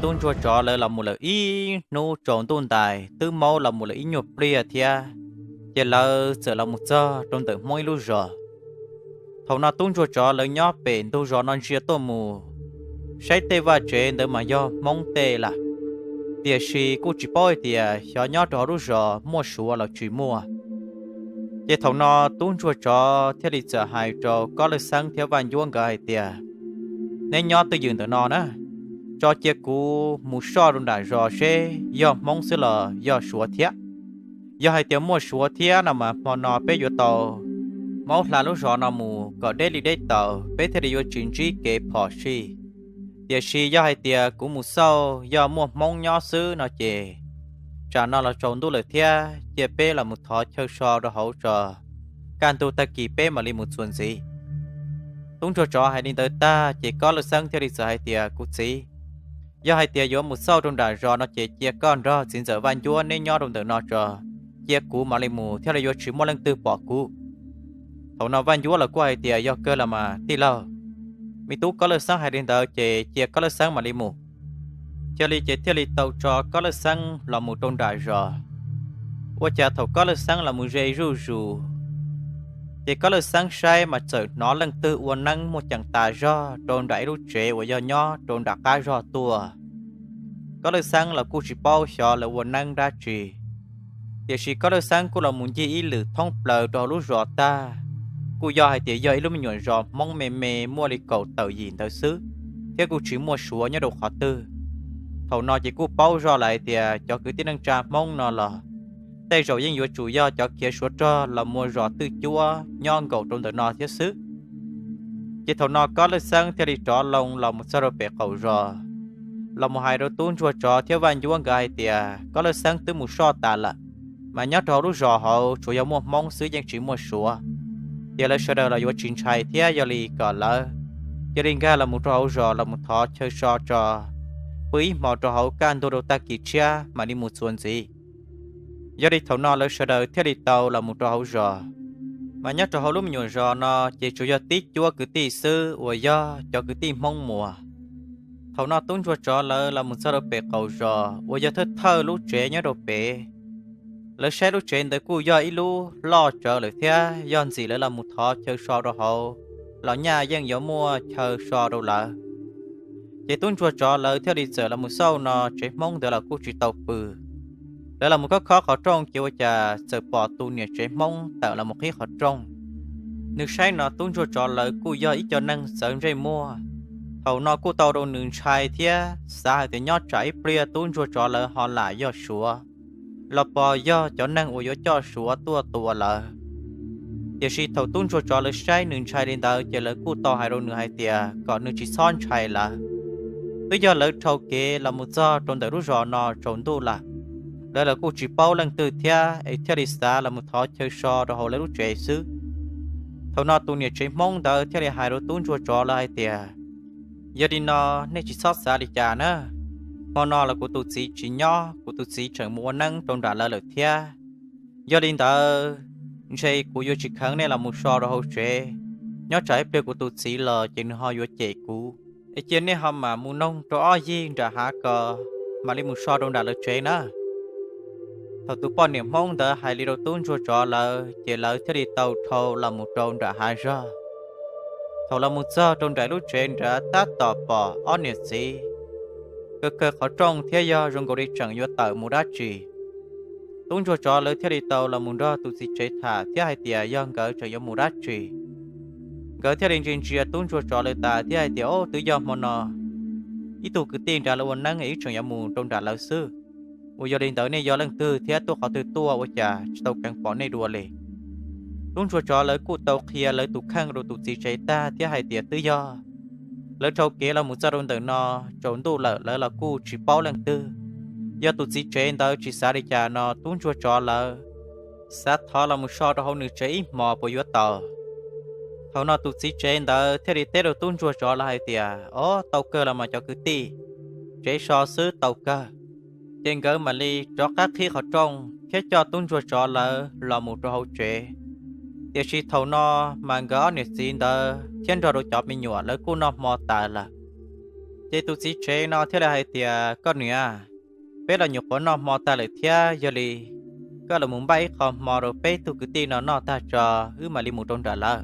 tub ntsuag tsov lawv los mus lawm ib hnub tsaus ntuj ntais twb maub los mus lawm ib nyuag pliag thiab, ces lawv txawm los mus txog rau ntawm Hmoob ib lub zos. Thaum no tub ntsuag tsov lawv nyob pem ntug zos no ntsia tuaj mus, saib tej vaj tsev ntawd mas yog Hmoob tej lawm, tiam sis kuj tsis paub hais tias xyov nyob rau hauv lub zos muaj Suav los tsis muaj. Ces thaum no tub ntsuag tsov thiaj li txawm hais rau Kob Lawj Xeeb thiab Vaj Ncuab nkawd hais tias, neb nyob twj ywm ntawm no na, tso cia kuv mus soj rau nram zos seb yog Hmoob xwb los yog Suav thiab. Yog hais tias muaj Suav thiab no mas hmo no peb yuav tau maub hla lub zos no mus kom deb li deb tau, peb thiaj li yuav tsis ntsib kev phom sij. Tiam sis yog hais tias kuv mus xauj yog muaj Hmoob nyob xwb no ces tsam no los tsaus ntuj lawm thiab, cia peb los mus thov chaw so rau hauv tso, kaj ntug tag kis peb mam li mus txuas ntxiv. Tub ntsuag tsov hais li ntawd tag ces Kob Lawj Xeeb thiaj li txawm hais tias, kuv txiv, yog hais tias yuav mus xauj rau nram zos no ces cia koj nrog txiv ntxawm Vaj Ncuab neb nyob rau ntawm no tso, cia kuv mam li mus thiaj li yuav tsis muaj leej twg pom kuv. Thaum no Vaj Ncuab los kuj hais tias, yog kawg los mas tij laug. Me tub Kob Lawj Xeeb hais li ntawd ces cia Kob Lawj Xeeb mam li mus. Cia li ces thiaj li tau tso Kob Lawj Xeeb los mus rau nram zos. Ua cas thaum Kob Lawj Xeeb los mus ze zuj zus, ces Kob Lawj Xeeb saib mas txawm hnov leej twg ua neeb muaj ceem tas zog rau nram ib lub tsev uas yog nyob rau nram qab zog tuaj. Kob Lawj Xeeb los kuj tsis paub xyov lawv ua neeb dab tsi, tiam sis Kob Lawj Xeeb kuj los mus ncig ib lwm thoob plaws rau hauv lub zos tag, kuj yog hais tias yog ib lub me nyuam zos Hmoob me me muaj li kaum tawm yim ntawd xwb, thiab kuj tsis muaj Suav nyob rau qhov twg. Thaum no ces kuj paub zog lawm hais tias cov kwv tij neej tsa Hmoob no los tej zaum yeej yuav tsum yog cov khiav Suav rog los muaj zos twj cuab nyob nkaus rau ntawm no thiab xwb. Ces thaum no Kob Lawj Xeeb thiaj li rov loo los mus txog rau pem qaum zos, los mus hais rau tub ntsuag tsov thiab Vaj Ncuab nkawd hais tias Kob Lawj Xeeb twb mus soj tas lawm, mas nyob rau hauv lub zos hauv tsuas yog muaj Hmoob xwb yeej tsis muaj Suav. Ces lawv sawv daws los yuav tsis ntshai thiab, yog li kom lawv cia li nkag los mus rau hauv zos los mus thov chaw so tso, pw ib hmos rau hauv, kaj ntug rau tag kis tshiab mam li mus txuas ntxiv. Yog li thaum no lawv sawv daws thiaj li tau los mus rau hauv zos, mas nyob rau hauv lub me nyuam zos no ces tsuas yog tib cuab kwv tij xwb uas yog cov kwv tij Hmoob Muas. Thaum no tub ntsuag tsov lawv los mus txog rau pem qaum zos uas yog thawj thawj lub tsev nyob rau pem. Lawv saib lub tsev ntawd kuj yog ib lub loj tsawv lawm thiab, yog ntxim lawv los mus thov chaw so rau hauv los nyaj yeej yuav muaj chaw so rau lawv. Ces tub ntsuag tsov lawv thiaj li txawm los mus xauj no tsev Hmoob ntawd los kuj tsis tau pw. Lawv los mus khob khob qhov rooj ces ua cas txawm pom tus niam tsev Hmoob tawm los mus qhib qhov rooj. Nws saib no tub ntsuag tsov lawv kuj yog ib co neeg txawv ntsej muag. Thaum no kuj tau rau nws ntshai thiab xav hais tias nyob tsam ib pliag tub ntsuag tsov lawv ho lam yog Suav los pos yog cov neeg uas yuav coj Suav tuaj tua lawv. Tiam sis thaum tub ntsuag tsov lawv saib nws ntshai li ntawd ces lawv kuj tau hais rau nws hais tias kom nws tsis txhob ntshai lawv. Twb yog lawv dhau kev los mus txog rau ntawm lub zos no tsaus ntuj lawm, lawv los kuj tsis paub leej twg thiab es thiaj li xav los mus thov chaw so rau hauv lawv lub tsev xwb. Thaum no tus niam tsev Hmoob ntawd thiaj li hais rau tub ntsuag tsov lawv hais tias, yog li no nej tsis txhob xav li cas na, hmo no los kuv tus txiv tsis nyob, kuv tus txiv tseem mus ua neeb rau nram lawv lawm thiab. Yog li ntawd, ntshe kuv yuav tsis kheev nej los mus so rau hauv tsev, nyob tsam ib pliag kuv tus txiv los ces nws ho yuav cem kuv. Es cia nej ho mam mus noog rau ob yig nram hav ko, mam li mus so rau nram lawv tsev na. Thaum tus poj niam Hmoob ntawd hais li rau tub ntsuag tsov lawv ces lawv thiaj li tau dhau los mus rau nram hav zog. Thaum los mus txog rau nram lub tsev nrad tab tom pom ob niam txiv kaw kaw qhov rooj thiab yog zoo nkaus li tseem yuav tawm mus dab tsi. Tub ntsuag tsov lawv thiaj li tau los mus nrog tus txiv tsev tham thiab hais tias yog nkawd tseem yuav mus dab tsi. Nkawd thiaj li ntsia ntsia tub ntsuag tsov lawv tas thiab hais tias, o, twb yog hmo no ib tug kwv tij nrad lawv ua neeb es wb tseem yuav mus rau nram lawv xwb. Uas yog li ntawd nej yog leej twg thiab tuaj qhov twg tuaj ua cas tsis tau keev pom nej dua li? Tub ntsuag tsov lawv kuj tau qhia lawv tus kheej rau tus txiv tsev tag thiab hais tias twb yog lawv dhau kev los mus txog rau ntawm no tsaus ntuj lawm, lawv los kuj tsis paub leej twg. Yog tus txiv tsev ntawd tsis xav li cas no tub ntsuag tsov lawv xav thov los mus so rau hauv nws tsev ib hmos puas yuav tau? Thaum no tus txiv tsev ntawd thiaj li teb rau tub ntsuag tsov lawv hais tias, o, tau kawg los mas cov kwv tij, tsev so xwb tau kawg. Ces nkawd mam li rov qab qhib qhov rooj thiab coj tub ntsuag tsov lawv los mus rau hauv tsev. Tiam sis thaum no mas nkawd ob niam txiv ntawd thiab nrog rau cov me nyuam lawv kuj noj hmo tas lawm. Ces tus txiv tsev no thiaj li hais tias, koj niam, peb los nyuam qhuav noj hmo tag lawm thiab, yog li koj los mus npaj ib qho hmo rau peb tug kwv tij no noj tag tso, wb mam li mus rau nram lawm.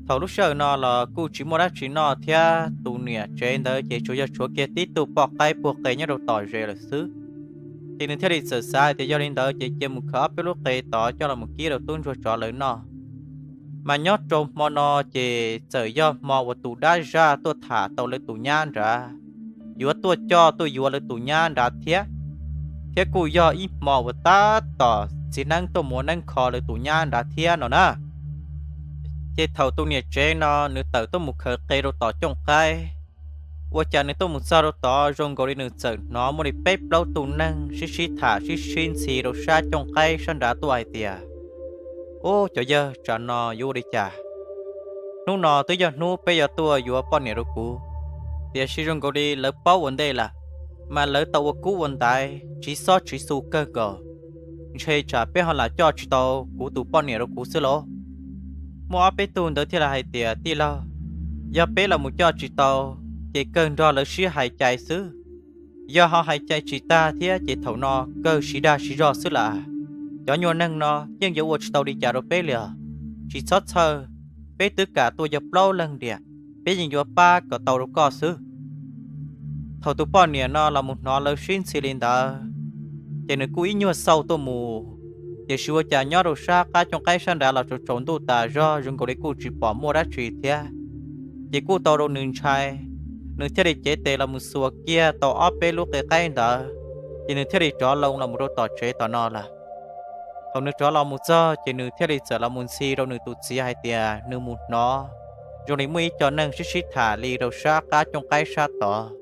Thaum lub sij hawm no los kuj tsis muaj dab tsi noj thiab, tus niam tsev ntawd ces tsuas yog tshuav kiag tib tug poj qaib puag qe nyob rau tom zes lawm xwb. Ces nws thiaj li txawm xav tias yog li ntawd ces cia mus khaws ob peb lub qe tod coj los mus kib rau tub ntsuag tsov lawv noj. Mas nyob rau hmo no ces txawm yog hmo uas tus dab zaj tuaj tham tau lawv tus nyab nrad, yuav tuaj coj tuaj yuav lawv tus nyab nrad thiab, thiab kuj yog ib hmo uas tab tom txiv neeb tuaj mus ua neeb kho lawv tus nyab nrad thiab no na. Ces thaum tus niam tsev no nws tawm tuaj mus khaws qe rau tom cooj qaib, ua cas nws tuaj mus txog rau tod zoo nkaus li nws txawm hnov muaj li peb plaub tug neeg sib sib tham sib sib ntxhi rau sab cooj qaib sab nrad tuaj hais tias, ub, cov yawg, tsam no yuav ua li cas? Hnub no twb yog hnub peb yuav tuaj yuav poj niam rau kuv, tiam sis zoo nkaus li lawv paub ua ntej lawm, mas lawv tau ua kub ua ntaiv tsiv xob tsiv xu kawg nkaus. Ntshe tsam peb ho lam coj tsis tau kuv tus poj niam rau kuv xwb lauj. Muaj ob peb tug ntawd thiaj li hais tias, tij laug, yog peb los mus coj tsis tau, ces kawg nrog lawv sib hais cai xwb. Yog ho hais cai tsis tag thiab ces thaum no kawg sib dag sib zog xwb lawm. Cov nyuag neeg no yeej yuav ua tsis tau li cas rau peb li os. Tsis txhob txhawj, peb twb kam tuaj yog plaub leeg tiag, peb yeej yuav pab kom tau rau koj xwb. Thaum tus poj niam no los mus hnov lawv sib ntxhi li ntawd, ces nws kuj ib nyuag xauj tuaj mus, tiam sis ua cas nyob rau sab qab cooj qaib sab nrad los tsaus tsaus ntuj tas zog zoo nkaus li kuj tsis pom muaj dab tsi thiab. Ces kuj tau rau nws ntshai, nws thiaj li cev tes los mus xuas kiag tau ob peb lub qe qaib ntawd, ces nws thiaj li rov loo los mus rau tom tsev tom no lawm. Thaum nws rov los mus txog ces nws thiaj li txawm los mus ntxhi rau nws tus txiv hais tias nws mus hnov zoo li muaj ib co neeg sib sib tham li rau sab qab cooj qaib sab tod,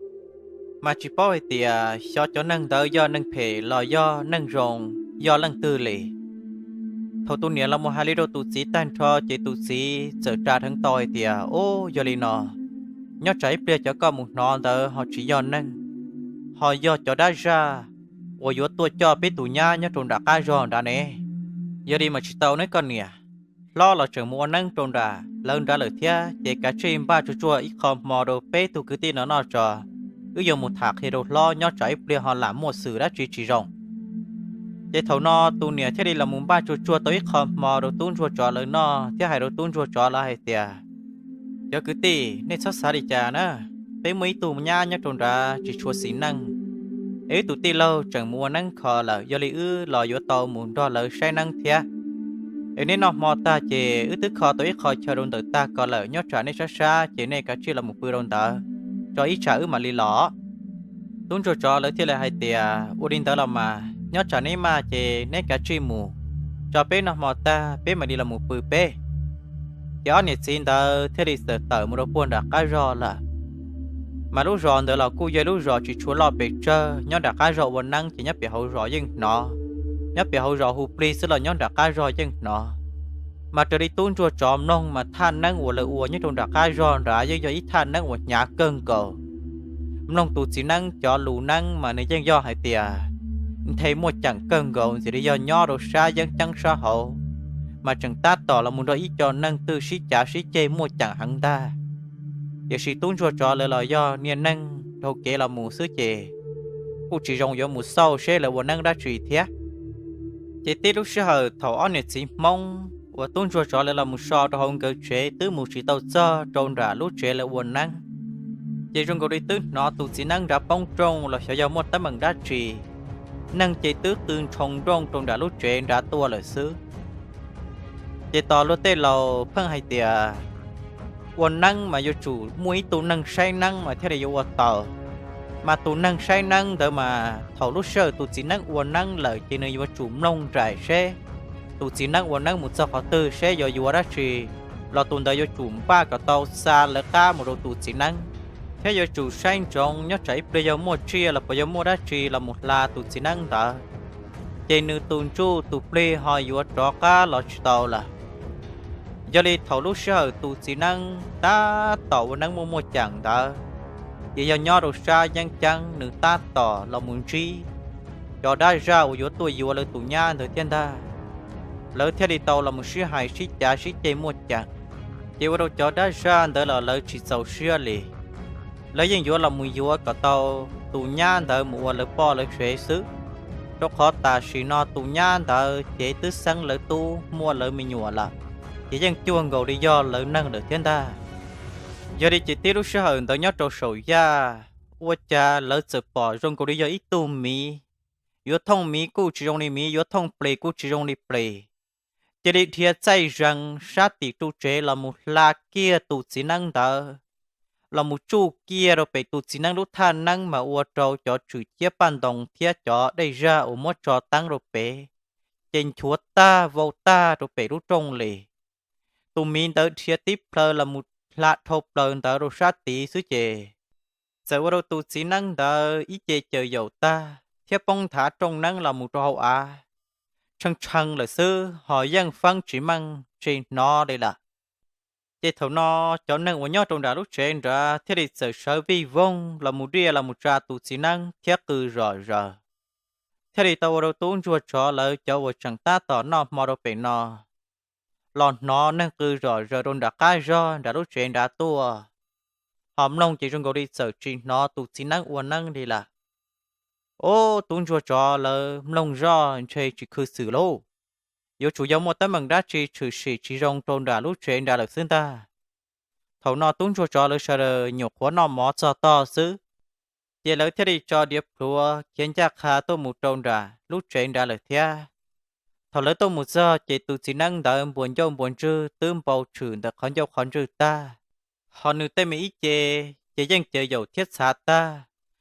mas tsis paub hais tias xyov cov neeg ntawd yog neeg phem los yog neeg zoo, yog leej twg li. Thaum tus niam los mus hais li rau tus txiv tag nrho ces tus txiv txawm ras dheev tau hais tias, ub, yog li no, nyob tsam ib pliag cov koj mus hnov ntawd ho tsis yog neeg, ho yog cov dab zaj uas yuav tuaj coj peb tus nyab nyob rau nram qab zog nrad ne. Yog li mas tsis tau ne koj niam, hlob los tseem mus ua neeb rau nram lawv nrad lawm thiab, ces kav tsij npaj tsuag tsuag ib qho hmo rau peb tug kwv tij no noj tso, wb yuav mus tham qhia rau hlob nyob tsam ib pliag ho lam muaj xwm dab tsi tsis zoo. Ces thaum no tus niam thiaj li los mus npaj tsuag tsuag tau ib qho hmo rau tub ntsuag tsov lawv noj thiab hais rau tub ntsuag tsov lawv hais tias, cov kwv tij, nej txhob xav li cas na, peb muaj ib tug nyab nyob rau nrad tsis tshua xis neej, es wb tus tij laug tseem mus ua neeb kho lawm, yog li wb los yuav tau mus nrog lawv saib neeb thiab. Es neb noj hmo tag ces wb twb kho tau ib qho chaw rau ntawm tag ko lawm, nyob tsam nej sab sab ces nej kav tsij los mus pw rau ntawd tso, ib tsam wb mam li los. Tub ntsuag tsov lawv thiaj li hais tias, ua li ntawd los mas nyob tsam neb maj ces neb kav tsij mus tso, peb noj hmo tag peb mam li los mus pw peb. Ces ob niam txiv ntawd thiaj li txawm tawm mus rau puag nram qab zog lawm. Mas lub zos ntawd los kuj yog lub zos tsis tshua loj pes tsawg, nyob nram qab zog ua neeb ces nyob pem hauv zos yeej hnov, nyob pem hauv zos hu plig xwb los nyob nram qab zog yeej hnov. Mas raws li tub ntsuag tsov mloog mas thaj neeb uas lawv ua nyob rau nram qab zog nrad yeej yog ib thaj neeb uas hnyav kawg nkaus. Mloog tus txiv neeb cov lus neeb mas nws yeej yog hais tias nthe muaj ceem kawg nkaus, ntxim li yog nyob rau sab yeeb ceeb sab hauv, mas tseem tab tom los mus nrog ib co neeg twg sib cav sib ceg muaj ceem heev ntag. Tiam sis tub ntsuag tsov lawv los yog niaj neeg dhau kev los mus xwb ces kuj tsis zoo yuav mus xauj seb lawv ua neeb dab tsi thiab. Ces tib lub sij hawm thaum ob niam txiv Hmoob uas tub ntsuag tsov lawv los mus so rau hauv nkawd tsev twb mus tsis tau txog rau nram lub tsev lawv ua neeb, ces zoo nkaus li twb hnov tus txiv neeb nrad poob nrooj los xyov yog muaj teeb meem dab tsi, neeg ces twb qw ntshoo nrooj rau nram lub tsev nrad tuaj lawm xwb. Ces tos luag tej laus pheej hais tias ua neeb mas yuav tsum muaj ib tug neeg saib neeb mas thiaj li yuav ua tau. Mas tus neeg saib neeb ntawd mas thaum lub sij hawm tus txiv neeb ua neeb lawm ces nws yuav tsum mloog nraim seb tus txiv neeb ua neeb mus txog qhov twg, seb yuav yuav dab tsi, los tus ntawd yuav tsum npaj kom tau xa lawv qab mus rau tus txiv neeb, thiab yuav tsum saib ntsoov nyob tsam ib pliag yog muaj tsiaj los puas yog muaj dab tsi los mus hla tus txiv neeb ntawd, ces nws tus ntsuj tus plig ho yuav rov qab los tsis tau lawm. Yog li thaum lub sij hawm tus txiv neeb tab tom ua neeb muaj muaj ceem ntawd, ces yog nyob rau sab yeeb ceeb, nws tab tom los mus ntsib cov dab zaj uas yuav tuaj yuav lawv tus nyab ntawd thiab ntag. Lawv thiaj li tau los mus sib hais sib cav sib ceg muaj ceem, ces ua rau cov dab zaj ntawd los lawv tsis txaus siab li. lawv yeej yuav los mus yuav kom tau tus nyab ntawd mus ua lawv poj lawv sev xwb, rau qhov tam sim no tus nyab ntawd ces twb xeeb lawv tub muaj lawv me nyuam lawm, ces yeej cuag nkaus li yog lawv neeg lawm thiab ntag. Yog li ces tib lub sij hawm ntawd nyob rau saum yaj, ua cas lawv txawm pom zoo nkaus li yog ib tug miv, yuav thooj miv kuj tsis zoo li miv, yuav thooj plis kuj tsis zoo li plis, cia li dhia txaij zees sab tim ru tsev los mus hla kiag tus txiv neeb ntawd, los mus tsuj kiag rau pem tus txiv neeb lub thaj neeb mas ua rau cov tswm ciab paj ntoos thiab cov dej zag uas muab tso teeb rau pem, ces nchuav tag vau tag rau pem lub rooj li. Tus miv ntawd dhia tib plhaw los mus hla dhau plaws ntawd rau sab tid xwb ces txawm ua rau tus txiv neeb ntawd ib ce caws yaum tag thiab poob nthav rooj neeb los mus rau hauv av, tshee tshee lawm xwb ho yeej feeb tsis meej tsis hnov li lawm. Ces thaum no cov neeg uas nyob rau nram lub tsev nrad thiaj li txawm sawv vij voog los mus diaj los mus tsa tus txiv neeb thiab qw zom zaws, thiaj li tau ua rau tub ntsuag tsov lawv cov uas tseem tab tom noj hmo rau pem no los hnov neeg qw zom zaws rau nram qab zog nram lub tsev nrad tuaj, ho mloog ces zoo nkaus li txawm tsis hnov tus txiv neeb ua neeb li lawm. Ob, tub ntsuag tsov lawv mloog zoj ntshe tsis khw xwm lauj, yuav tsum yog muaj teeb meem dab tsi tshwm sim tsis zoo rau nram lub tsev nrad lawm xwb ntag. Thaum no tub ntsuag tsov lawv sawv daws nyuam qhuav noj mov txog tog xwb, ces lawv thiaj li tso diav plhuav khiav ncaj qha tuaj mus rau nram lub tsev nrad lawm thiab. Thaum lawv tuaj mus txog ces tus txiv neeb ntawd npuas ncauj npuas ntswg twb npau tshwm ntawm qhov ncauj qhov ntswg tag, ho nws tej me ib ce ces yeej caws yaum thiab txhav tag,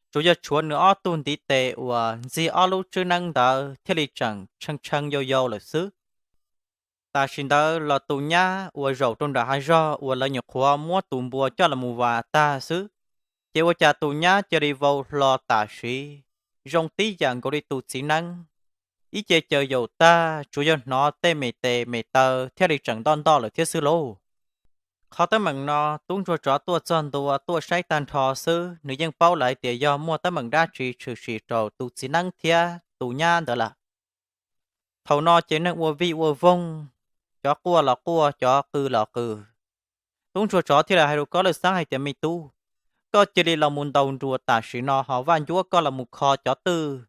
tsuas yog tshuav nws ob tug ntiv tes uas ntxig ob lub tswb neeb ntawd thiaj li tseem tshee tshee yau yau lawm xwb. Tam sim ntawd los tus nyab uas zaum rau nram hav zog uas lawv nyuam qhuav muab tus npua coj los mus vas tag xwb, ces ua cas tus nyab cia li vau hlo tam sim, zoo tib yam nkaus li tus txiv neeb, ib ce caws yaum tag tsuas yog hnov tej me tes me taw thiaj li tseem ntoj ntoj lawm thiab xwb lauj. Qhov teeb meem no tub ntsuag tsov tuaj txog ntua tuaj saib tag nrho xwb nws yeej paub lawm hais tias yog muaj teeb meem dab tsi tshwm sim rau tus txiv neeb thiab tus nyab ntawd lawm. Thaum no ces neeg ua vij ua voog, cov quaj los quaj cov qw los qw. Tub ntsuag tsov thiaj li hais rau Kob Lawj Xeeb hais tias, Me tub, koj cia li los mus ntaus nruas tam sim no ho Vaj Ncuab koj los mus kho cov twj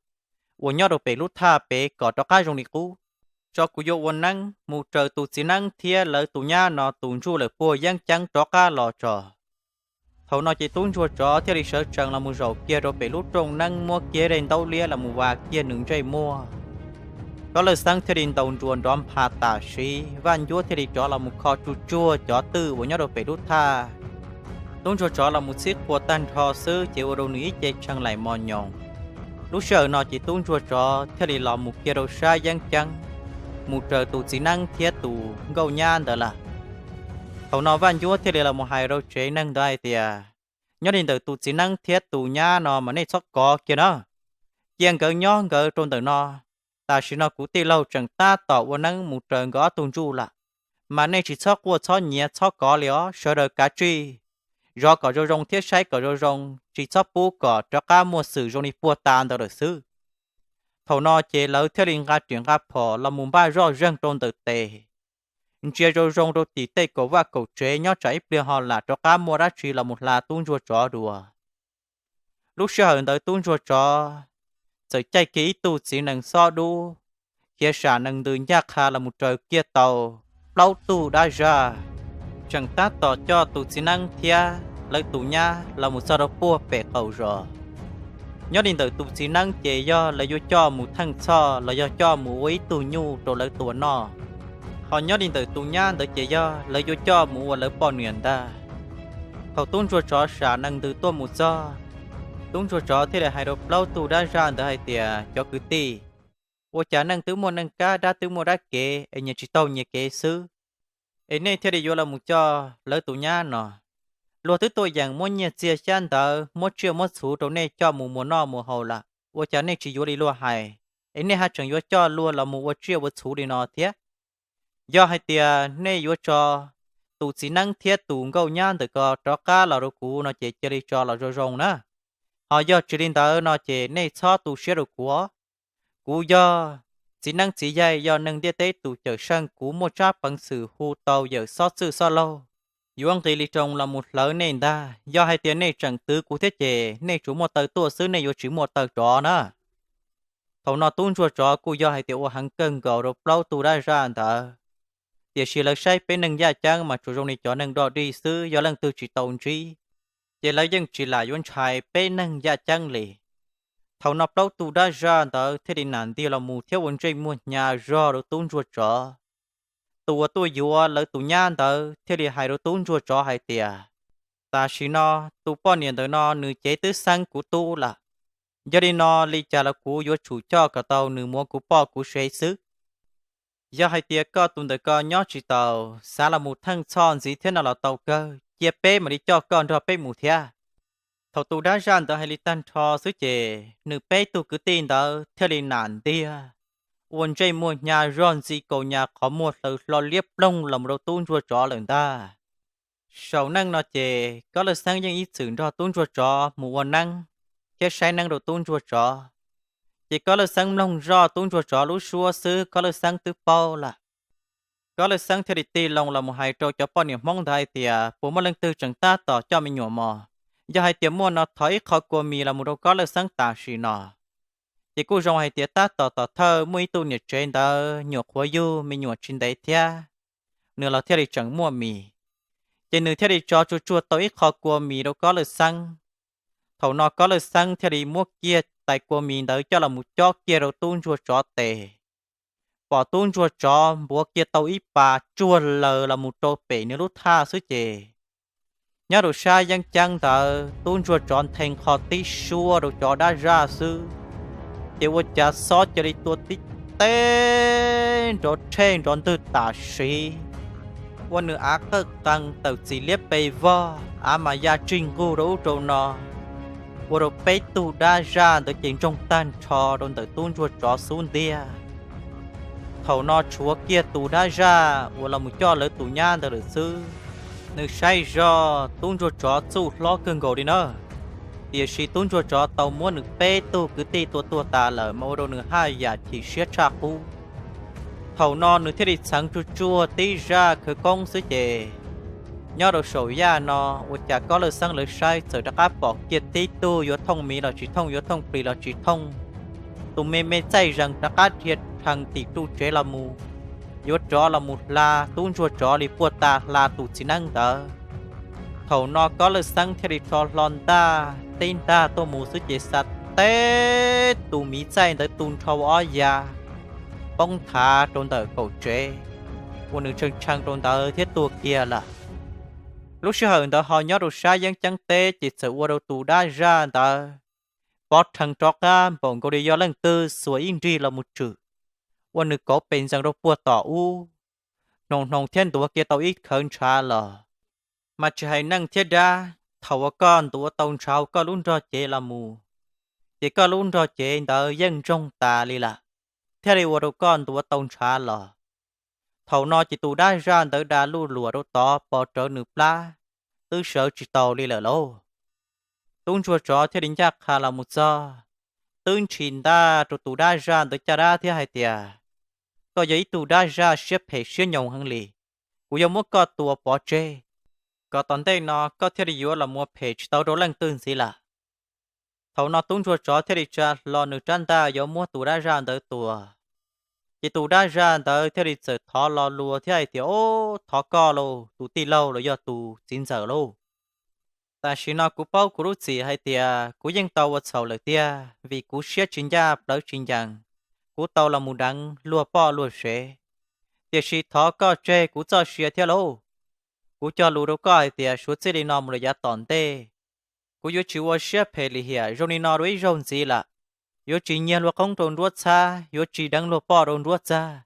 uas nyob rau pem lub thaj pem kom rov qab zoo li qub, tso kuv yuav ua neeb mus raws tus txiv neeb thiab lawv tus nyab no tus ntsuj lawm puag yeeb ceeb rov qab los tso. Thaum no ces tub ntsuag tsov thiaj li sawv tsees los mus zaum kiag rau pem lub rooj neeb muab kiag dej ntaub liab los mus vas kiag nws ntsej muag. Kob Lawj Xeeb thiaj li ntaus nruas nrov nphas tam sim, Vaj Ncuab thiaj li rov los mus kho tsuj tsuag cov twj uas nyob rau pem lub thaj. Tub ntsuag tsov los mus txhib qhua tag nrho xwb ces ua rau nws ib ce tshee laim mos nyoos. Lub sij hawm no ces tub ntsuag tsov thiaj li los mus kiag rau sab yeeb ceeb, mus raws tus txiv neeb thiab tus nkauj nyab ntawd lawm. Thaum no Vaj Ncuab thiaj li los mus hais rau tsev neeg ntawd hais tias, Nyob li ntawm tus txiv neeb thiab tus nyab no mas nej txhob kov kiag na. Cia nkawd nyob nkawd rau ntawm no. Tam sim no kuv tij laug tseem tab tom ua neeb mus raws nkawd ob tug ntsuj lawm, mas nej tsis txhob quaj txhob nyiav txhob kov li os, sawv daws kav tsij zov kom zoo zoo thiab saib kom zoo zoo, tsis txhob pub kom rov qab muaj xwm zoo li puag ta ntawd lawm xwb. Thaum no ces lawv thiaj li nqa riam nqa phom los mus npaj zoj zeeg rau ntawm tes, ntsia zoo zoo rau tim tej kaum vaj kaum tsev nyob tsam ib pliag ho lam rov qab muaj dab tsi los mus hla tub ntsuag tsov dua. Lub sij hawm ntawd tub ntsuag tsov txawm caij kiag ib tug txiv nees xob dub, khiav sam nees ntws ncaj qha los mus raws kiag tau plaub tug dab zaj, tseem tab tom coj tus txiv neeb thiab lawv tus nyab los mus txog rau puag pem qaum zos. Nyob li ntawm tus txiv neeb ces yog lawv yuav coj mus theej txhoj los yog coj mus ua ib tug nyuj rau lawv tua noj. Ho nyob li ntawm tus nyab ntawd ces yog lawv yuav coj mus ua lawv poj niam ntag. Thaum tub ntsuag tsov sam nees ntws tuaj mus txog, tub ntsuag tsov thiaj li hais rau plaub tug dab zaj ntawd hais tias, Cov kwv tij, ua cas neeg twb muaj neeg kab, dab twb muaj dab kev es nyias tsis taug nyias kev xwb, es nej thiaj li yuav los mus coj lawv tus nyab no? Luag twb tuaj yeem muab nyiaj txiag xyab ntawv, muab tsiaj muab txhuv rau nej coj mus muas noj muas haus lawm, ua cas nej tsis yuav li luag hais, es nej haj tseem yuav coj luag los mus ua tsiaj ua txhuv li no thiab? Yog hais tias nej yuav tso tus txiv neeb thiab tus nkauj nyab ntawm ko rov qab los rau kuv no ces cia li tso los zoo zoo na. Ho yog tsis li ntawd no ces nej txhob tu siab rau kuv. Kuv yog txiv neeb txiv yaig, yog neeg ntiaj teb tus cawm seej, kuv muaj tsab peev xwm hu tau yawm xob txwj xob laug, yuav nqis li roo los mus hlawv nej ntag. Yog hais tias nej tseem twv kuv thiab ces nej tsuas muaj taw tuaj xwb, nej yuav tsis muaj taw rov na. Thaum no tub ntsuag tsov kuj yog hais tias ua heev kawg nkaus rau plaub tug dab zaj ntawd, tiam sis lawv saib peb neeg yaj ceeb mas tsuas zoo li cov neeg dog dig xwb, yog leej twg tsis tau ntsib ces lawv yeej tsis lam yuav ntshai peb neeg yaj ceeb li. Thaum no plaub tug dab zaj ntawd thiaj li nam ntiag los mus thiab ua ntsej muag hnyav zog rau tub ntsuag tsov. Tus uas tuaj yuav lawv tus nyab ntawd thiaj li hais rau tub ntsuag tsov hais tias, tam sim no tus poj niam ntawm no nws cev twb xeeb kuv tub lawm, yog li no li cas los kuv yuav tsum coj kom tau nws mus ua kuv poj kuv sev xwb. Yog hais tias koj tus ntawm ko nyob tsis taus, xav los mus theej txhoj ntxiv thiab no los tau kawg, cia peb mam li coj koj nrog peb mus thiab. Thaum tus dab zaj ntawd hais li tag nrho xwb ces nws peb tug kwv tij ntawd thiaj li nam ntiag, ua ntsej muag hnyav zog ntxi kaus nyas qhov muag hlaws hlo liab ploog los mus rau tub ntsuag tsov lawm ntag. Saum neej no ces Kob Lawj Xeeb yeej ib txwm nrog tub ntsuag tsov mus ua neeb thiab saib neeb rau tub ntsuag tsov. Ces Kob Lawj Xeeb mloog zoj tub ntsuag tsov lub suab xwb Kob Lawj Xeeb twb paub lawm. Kob Lawj Xeeb thiaj li tig loo los mus hais rau cov poj niam Hmoob ntawd hais tias, puas muaj leej twg tseem tab tom coj me nyuam mos? Yog hais tias muaj no thov ib qho kua mis los mus rau Kob Lawj Xeeb tam sim no. Ces kuj zoo hais tias tab tom tom thawj muaj ib tug niam tsev ntawd nyuam qhuav yug me nyuam tsis ntev thiab, nws los thiaj li tseem muaj mis. Ces nws thiaj li tso tsuag tsuag tau ib qho kua mis rau Kob Lawj Xeeb. Thaum no Kob Lawj Xeeb thiaj li muab kiag tais kua mis ntawd coj los mus cob kiag rau tub ntsuag tsov tes. Pom tub ntsuag tsov npuav kiag tau ib pas tsuag laws los mus rau pem nws lub thaj xwb ces nyob rau sab yeeb ceeb ntawd tub ntsuag tsov nthe qho tib suab rau cov dab zaj xwb, ces ua cas xob cia li tua tib teb nrov rhej nrov ntwg tam sim, ua nws av qawj qees tawm txim liab pes vog, av mas ya tsig nqug rau ub rau no, ua rau peb tug dab zaj ntawd ces ntsoog tag nrho rau ntawm tub ntsuag tsov xub ntiag. Thaum no tshuav kiag tus dab zaj uas los mus coj lawv tus nyab ntawd lawm xwb. Nws saib zoj tub ntsuag tsov txuj hlob kawg nkaus li na, tiam sis tub ntsuag tsov tau muab nws peb tug kwv tij tua tuag tas lawm mas ua rau nws haj yam chim siab tshaj qub. Thaum no nws thiaj li txheev tsuag tsuag tib zaj khawv koob xwb ces nyob rau saum yaj no ua cas Kob Lawj Xeeb lawv saib txawm rov qab pom kiag tib tug yuav thooj miv los tsis thooj, yuav thooj plis los tsis thooj, tus me me txaij zees rov qab dhia rhees tim ru tsev los mus, yuav rov los mus hla tub ntsuag tsov li puag ta hla tus txiv neeb ntawd. Thaum no Kob Lawj Xeeb thiaj li rho hlo ntaj tib ntaj tuaj mus xwb ces xa teb tus miv txaij ntawd tu nrho ua ob ya, poob thav rau ntawm kaum tsev, ua nws tshee tshee rau ntawd thiab tuag kiag lawm. Lub sij hawm ntawd ho nyob rau sab yeeb ceeb teb ces txawm ua rau tus dab zaj ntawd pov rhees rov qab npaum nkaus li yog leej twg xuas ib nrig los mus tswm, ua nws kauv pes ntxees rau puag tom ub, hnoos hnoos thiab ntuav kiag tau ib khawv ntshav los. Mas tsis hais neeg thiab dab, thaum uas koj ntuav tau ntshav koj lub nrog cev los mus, ces koj lub nrog cev ntawd yeej ntsoog tas li lawm, thiaj li ua rau koj ntuav tau ntshav los. Thaum no ces tus dab zaj ntawd da luj luam rau tod pov rawv nws plab, twb sawv tsis tau li lawm lauj. Tub ntsuag tsov thiaj li ncaj qha los mus txog, twb ntshis ntaj rau tus dab zaj ntawd caj dab thiab hais tias, koj yog ib tug dab zaj siab phem siab nyoos heev li, kuv yuav muab koj tua pov tseg, kom tom ntej no koj thiaj li yuav los mus ua phem tsis tau rau leej twg ntxiv lawm. Thaum no tub ntsuag tsov thiaj li tsa hlo nws rab ntaj yuav muab tus dab zaj ntawd tua. Ces tus dab zaj ntawd thiaj li txawm thov lo lus thiab hais tias, o, thov koj lauj tus tij laug los yog tus txiv ntxawm lauj, tam sim no kuv paub kuv lub txim hais tias kuv yeej tau ua txhaum lawm tiag vim kuv siab tsis ncaj plawv tsis ncees, kuv tau los mus deev luag poj luag sev. Tiam sis thov koj tseg kuv txoj sia thiab lauj. Kuv cog lus rau koj hais tias suav txij li no mus lawm yav tom ntej, kuv yuav tsis ua siab phem lim hiam zoo li no dua ib zaug ntxiv lawm. Yuav tsis nyiag luag qoob rau nruab txhab, yuav tsis deev luag poj rau nruab txag.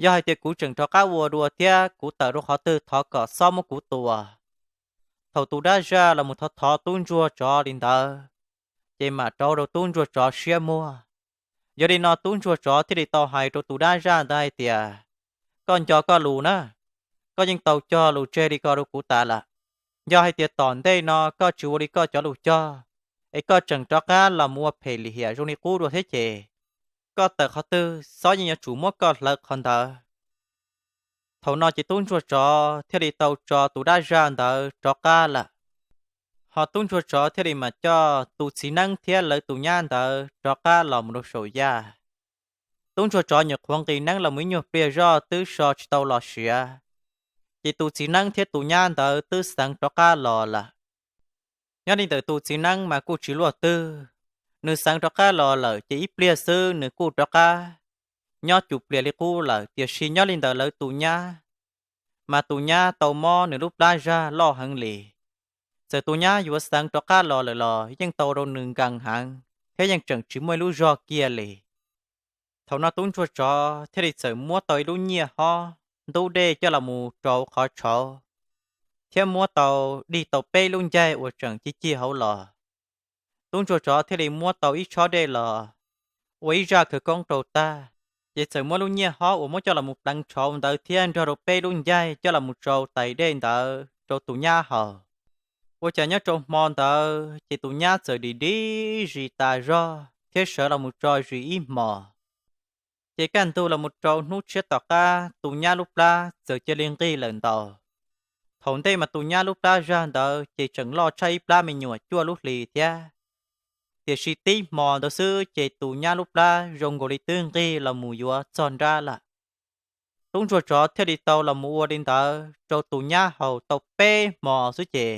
Yog hais tias kuv tseem rov qab ua dua thiab kuv tawm rau qhov twg thov kom xob muab kuv tua. Thaum tus dab zaj los mus thov thov tub ntsuag tsov li ntawd, ces mam rauv rau tub ntsuag tsov siab muag. Yog li no tub ntsuag tsov thiaj li tau hais rau tus dab zaj ntawd hais tias, koj nco koj lus na, koj yeej tau cog lus tseg li ko rau kuv tas lawm. Yog hais tias tom ntej no koj tsis ua li koj cov lus cog, es koj tseem rov qab los mus ua phem lim hiam zoo li qub dua thiab ces, koj tawm qhov twg xob yeej yuav tsum muab koj hlawv qhov ntawd. Thaum no ces tub ntsuag tsov thiaj li tau tso tus dab zaj ntawd rov qab lawm. Ho tub ntsuag tsov thiaj li mam coj tus txiv neeb thiab lawv tus nyab ntawd rov qab los mus rau saum yaj. Tub ntsuag tsov nyuam qhuav nqis neeb los mus ib nyuag pliag zoj twb so tsis tau los siav, ces tus txiv neeb thiab tus nyab ntawd twb xeev rov qab los lawm. Nyob li ntawm tus txiv neeb mas kuj tsis luaj twg, nws xeev rov qab los lawm ces ib pliag xwb nws kuj rov qab nyob cum plias li qub lawm. Tiam sis nyob li ntawm lawv tus nyab, mas tus nyab tau mob nws lub plab zaj loj heev li. Txawm tus nyab yuav xeev rov qab los lawm los yeej tau rau nws nkees heev thiab yeej tseem tsis muaj ib lub zog kiag li. Thaum no tub ntsuag tsov thiaj li txawm muab tau ib lub nyiaj hob ntub dej coj los mus rau qhov tshauv, thiab muab tau dig tau peb lub ncaig uas tseem cig cig hauv los. Tub ntsuag tsov thiaj li muab tau ib tshob dej los ua ib zaj khawv koob rau tag, ces txawm muab lub nyiaj hob uas muab coj los mus pleev tshauv ntawd thiab nrog rau peb lub ncaig coj los mus tsau tais dej ntawd rau tus nyab haus. Ua cas nyob rau hmo ntawd ces tus nyab txawm dim dib zis tas zog thiab sawv los mus tso zis ib hmos. Ces kaj ntug los mus rau hnub tshiab tom qab tus nyab lub plab txawm cia li nqig lawm ntau. Thaum ntej mas tus nyab lub plab zaj ntawd ces tseem loj tshaj ib plab me nyuam cuaj lub hlis thiab. Tiam sis tib hmo ntawd xwb ces tus nyab lub plab zoo nkaus li twb nqig los mus yuav txog nrab lawm. Tub ntsuag tsov thiaj li tau los mus ua li ntawd rau tus nyab haus tau peb hmo xwb ces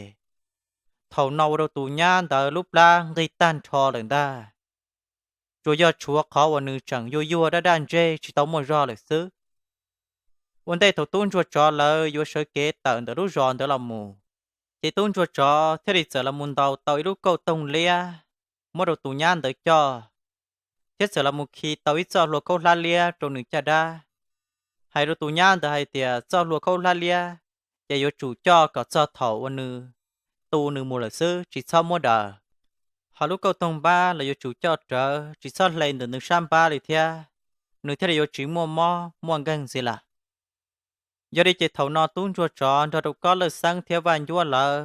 thaum no ua rau tus nyab ntawd lub plab nqig tag nrho lawm ntag. Tsuas yog tshuav qhov uas nws tseem yuag yuag daj daj ntseg tsis tau muaj zog lawm xwb. Ua ntej thaum tub ntsuag tsov lawv yuav sawv kev tawm ntawm lub zos ntawd los mus, ces tub ntsuag tsov thiaj li txawm los mus ntaus tau ib lub kauj toog liab muab rau tus nyab ntawd coj, thiab txawm los mus khi tau ib txoj hlua khaub hlab liab rau nws caj dab, hais rau tus nyab ntawd hais tias txoj hlua khaub hlab liab ces yuav tsum coj kom txog thaum uas nws tu nws mus lawm xwb, tsis txhob muab daws. Ho lub kauj toog npab los yuav tsum coj rawv, tsis txhob hle ntawm nws sab npab li thiab, nws thiaj li yuav tsis muaj mob muaj nkeeg ntxiv lawm. Yog li ces thaum no tub ntsuag tsov nrog rau Kob Lawj Xeeb thiab Vaj Ncuab lawv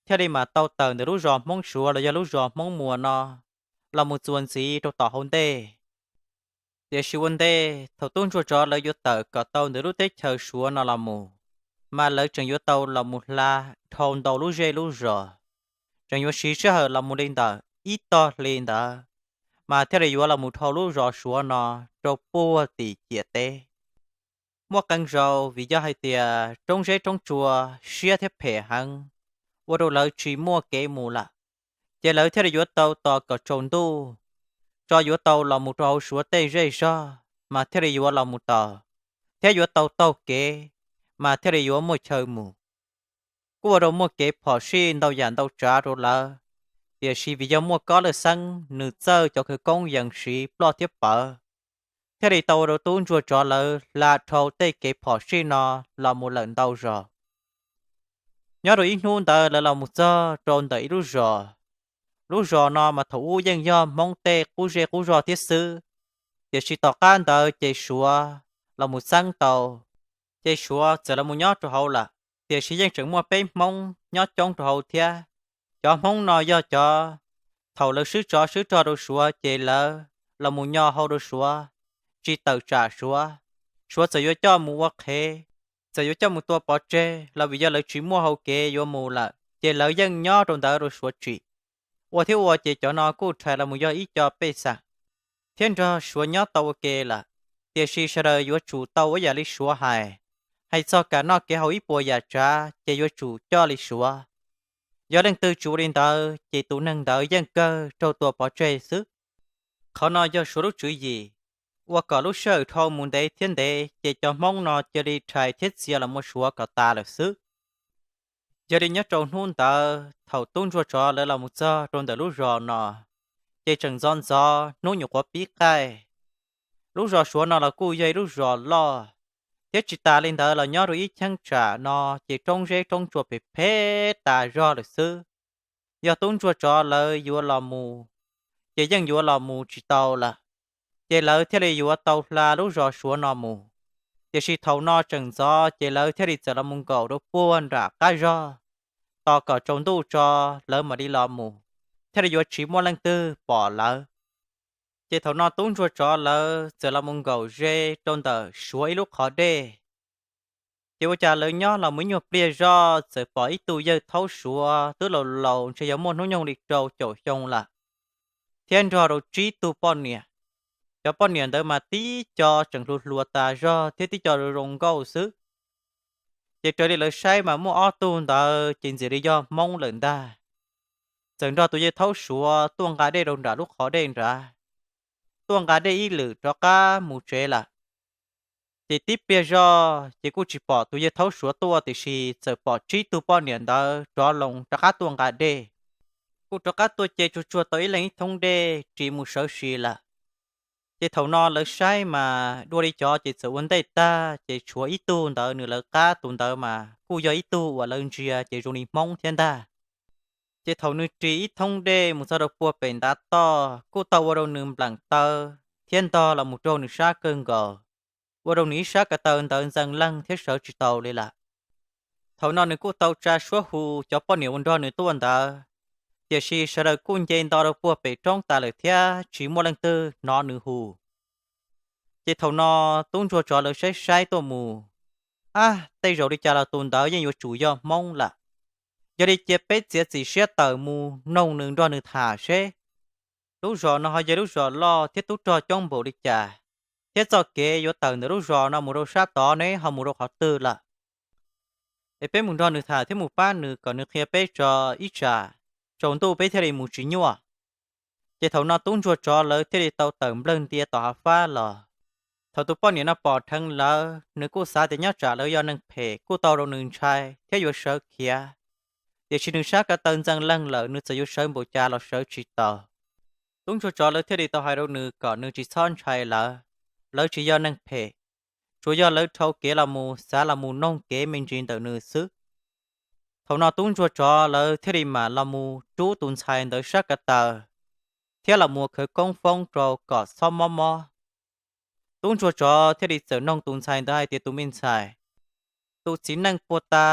thiaj li mam tau tawm ntawm lub zos Hmoob Suav los yog lub zos Hmoob Muas no los mus txuas ntxiv rau tom hauv ntej. Tiam sis ua ntej thaum tub ntsuag tsov lawv yuav tawm kom tau ntawm lub teb chaws Suav no los mus, mas lawv tseem yuav tau los mus hla dhau ntau lub zej lub zos, tseem yuav siv sij hawm los mus li ntawm ib tog hli ntawd, mas thiaj li yuav los mus dhau lub zos Suav no rau puag tim ciam teb. Muaj qee zaus vim yog hais tias roob zeb roob tsua siab thiab phem heev, ua rau lawv tsis muaj kev mus lawm, ces lawv thiaj li yuav tau tos kom tsaus ntuj, tso yuav tau los mus rau hauv Suav tej zej zog mas thiaj li yuav los mus tau, thiab yuav tau taug kev mas thiaj li yuav muaj chaw mus. Kuj ua rau muaj kev phom sij ntau yam ntau tsav rau lawv, tiam sis vim yog muaj Kob Lawj Xeeb nws txawj cov khawv koob yees siv ploj thiab pawv, thiaj li tau ua rau tub ntsuag tsov lawv hla dhau tej kev phom sij no los mus lawm ntau zos. Nyob rau ib hnub ntawd lawv los mus txog rau ntawm ib lub zos. Lub zos no mas thaum ub yeej yog Hmoob tej qub zej qub zog thiab xwb, tiam sis tom qab ntawd ces Suav los mus txeeb tau, ces Suav txawm los mus nyob rau hauv lawm, tiam sis yeej tseem muaj peb Hmoob nyob coob rau hauv thiab. Cov Hmoob no yog cov thaum lawv swb tsov swb rog rau Suav ces lawv los mus nyo hau rau Suav, tsis tawm tsam Suav. Suav txawm yuav coj mus ua qhev, txawm yuav coj mus tua pov tseg los vim yog lawv tsis muaj hau kev yuav mus lawm ces lawv yeej nyob rau ntawd rau Suav tsim. Ua thiab ua ces cov no kuj rhais los mus yog ib co pej xeem thiab nrog Suav nyob tau ua ke lawm, tiam sis sawv daws yuav tsum tau ua yam li Suav hais, hais txog kev noj kev haus ib puas yam tsav ces yuav tsum coj li Suav. Yog leej twg tsis ua li ntawd ces tus neeg ntawd yeej kawg raug tua pov tseg xwb. Qhov no yog Suav lub tswv yim, ua kom lub sij hawm dhau mus ntev thiab ntev ces cov Hmoob no cia li rhais thiab txia los mus Suav kom tas lawm xwb. Yog li nyob rau hnub ntawd thaum tub ntsuag tsov lawv los mus txog rau ntawm lub zos no, ces tseem ntxov ntxov hnub nyuam qhuav pib qaij. Lub zos Suav no los kuj yog ib lub zos loj, thiab tsis tas li ntawd los nyob rau ib cheeb tsam no ces roob zeb roob tsua phem phem tas zog lawm xwb. Yog tub ntsuag tsov lawv yuav los mus, ces yeej yuav los mus tsis tau lawm, ces lawv thiaj li yuav tau hla lub zos Suav no mus. Tiam sis thaum no tseem ntxov ces lawv thiaj li txawm los mus nkaum rau puag nram qab zog, tos kom tsaus ntuj tso lawv mam li los mus, thiaj li yuav tsis muaj leej twg pom lawv. Ces thaum no tub ntsuag tsov lawv txawm los mus nkaum ze rau ntawm Suav ib lub qhov dej. Ces ua cas lawv nyob los mus ib nyuag pliag zoj txawm pom ib tug yawg thaub suav twb laus laus ntshe yuav muaj hnub nyoog li rau caum xyoo lawm, thiab nrog rau tsib tug poj niam. Cov poj niam ntawd mas tib co tseem hluas hluas tas zog thiab tib co zoo zoo nkauj xwb. Ces raws li lawv saib mas muaj ob tug ntawd ces ntxim li yog Hmoob lawm ntag. Txawm nrog tus yawg thaub suav tuaj nqa dej rau nram lub qhov dej nrad, tuaj nqa dej ib lwm rov qab mus tsev lawm. Ces tib pliag zoj ces kuj tsis pom tus yawg thaub suav tuaj, tiam sis txawm pom tsib tug poj niam ntawd rov loo rov qab tuaj nqa dej. Kuj rov qab tuaj ce tsuag tsuag tau ib leeg ib thoob dej ris mus sawv si lawm. Ces thaum no lawv saib mas dua li cov ces txawm ua ntej tag, ces tshuav ib tug ntawd nws lawv qab, tus ntawd mas kuj yog ib tug uas lawv ntsia ces zoo li Hmoob thiab ntag. Ces thaum nws ris ib thoob dej mus txog rau puag pem ntav toj kuj tau ua rau nws npleem taw thiab ntog los mus raug nws sab kawg nkaus, ua rau nws ib sab ko taw ntawd ntxeev leeg thiab sawv tsis tau li lawm. Thaum no nws kuj tau tsa suab hu cov poj niam uas nrog nws tuaj ntawd, tiam sis sawv daws kuj nce nto rau puag pem roob tas lawm thiab tsis muaj leej twg hnov nws hu. Ces thaum no tub ntsuag tsov lawv saib saib tuaj mus, ab, tej zaum li cas los tus ntawd yeej yuav tsum yog Hmoob lawm. Yog li cia peb txiav txim siab tawm mus noog nws nrog nws tham seb lub zos no ho yog lub zos loj thiab tub rog coob npaum li cas, thiab txoj kev yuav tawm ntawm lub zos no mus rau sab tod ne ho mus rau qhov twg lawm. Es peb mus nrog nws tham thiab mus pab nws kom nws qhia peb tso, ib tsam tsaus ntuj peb thiaj li mus tsis nyuaj. Ces thaum no tub ntsuag tsov lawv thiaj li tau tawm nplawg ntia tom hav fab los. Thaum tus poj niam no pom dheev lawv, nws kuj xav tias nyob tsam lawv yog neeg phem kuj tau rau nws ntshai thiab yuav sawv khiav, tiam sis nws sab ko taw ntxeev leeg lawm, nws txawm yuav sawv npaum cas los sawv tsis tau. Tub ntsuag tsov lawv thiaj li tau hais rau nws kom nws tsis txhob ntshai lawv, lawv tsis yog neeg phem, tsuas yog lawv dhau kev los mus xav los mus noog kev me ntsis ntawm nws xwb. Thaum no tub ntsuag tsov lawv thiaj li mam los mus rub tus ntxhais ntawd sab ko taw thiab los mus khawv koob foob rau kom txhob mob mob. Tub ntsuag tsov thiaj li txawm noog tus ntxhais ntawd hais tias, tus me ntxhais, tus txiv neej puag ta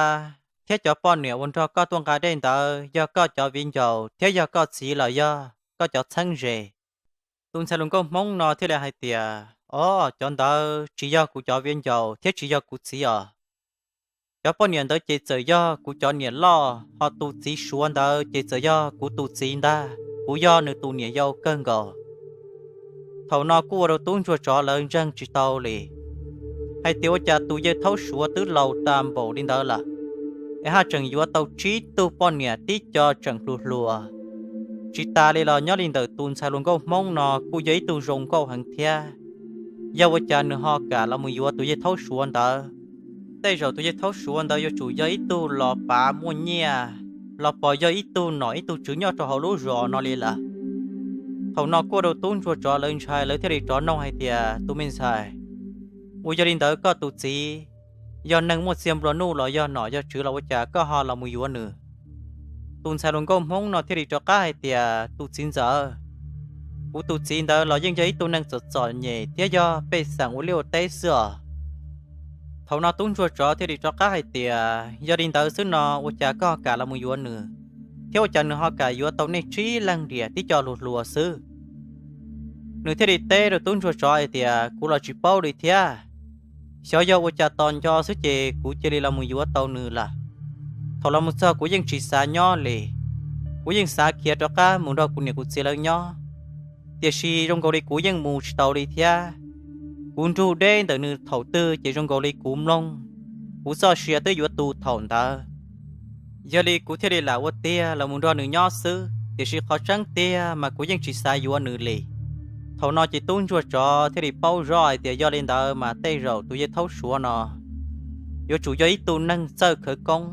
thiab cov poj niam uas nrog koj tuaj nqa dej ntawd yog koj cov viv ncaus thiab yog koj txiv los yog koj cov txheeb ze? Tus ntxhais hluas nkauj Hmoob no thiaj li hais tias, o, cov ntawd tsis yog kuv cov viv ncaus thiab tsis yog kuv txiv os. Cov poj niam ntawd ces txawm yog kuv cov niam loj, ho tus txiv suav ntawd ces txawm yog kuv tus txiv ntag, kuv yog nws tus niam yau kawg nkaus. Thaum no kuj ua rau tub ntsuag tsov lawv ntseeg tsis tau li, hais tias ua cas tus yawg thaub suav twb laus tas npaum li ntawd lawm, es haj tseem yuav tau tsib tug poj niam tib co tseem hluas hluas. Tsis tas li los nyob li ntawm tus ntxhais hluas nkauj Hmoob no kuj yog ib tug zoo nkauj heev thiab. Yog ua cas nws ho kam los mus yuav tus yawg thaub suav ntawd? Tej zaum tus yawg thaub suav ntawd yuav tsum yog ib tug los pav muaj nyiaj, los pos yog ib tug nom ib tug tswv nyob rau hauv lub zos no li lawm. Thaum no kuj ua rau tub ntsuag tsov lawv ntshai, lawv thiaj li rov noog hais tias, tus me ntxhais, ua yog li ntawd koj tus txiv yog neeg muaj txiag nplua nuj los yog nom yog tswv los ua cas koj ho los mus yuav nws? Tus ntxhais hluas nkauj Hmoob no thiaj li rov qab hais tias, tus txiv ntxawm, kuv tus txiv ntawd los yeej yog ib tug neeg txom txom nyem thiab yog pej xeem ua liaj ua teb xwb os. Thaum no tub ntsuag tsov thiaj li rov qab hais tias, yog li ntawd xwb no ua cas koj ho kam los mus yuav nws, thiab ua cas nws ho kam yuav tau nej tsib leeg riam tib co hluas hluas xwb? Nws thiaj li teb rau tub ntsuag tsov hais tias, kuv los tsis paub li thiab. Xyov yog ua cas tos nco xwb ces kuv cia li los mus yuav tau nws lawm. Thaum los mus txog kuv yeej tsis xav nyob li, kuv yeej xav khiav rov qab mus nrog kuv niam kuv txiv lawv nyob, tiam sis zoo nkaus li kuv yeej mus tsis tau li thiab. Kuv nrug deb ntawm nws thaum twg ces zoo nkaus li kuv mloog kuv txoj sia twb yuav tu thaum ntawd. Yog li kuv thiaj li lam ua tiag los mus nrog nws nyob xwb, tiam sis qhov tseeb tiag mas kuv yeej tsis xav yuav nws li. Thaum no ces tub ntsuag tsov thiaj li paub zoj hais tias yog li ntawd mas tej zaum tus yawg thaub suav no yuav tsum yog ib tug neeg txawj khawv koob,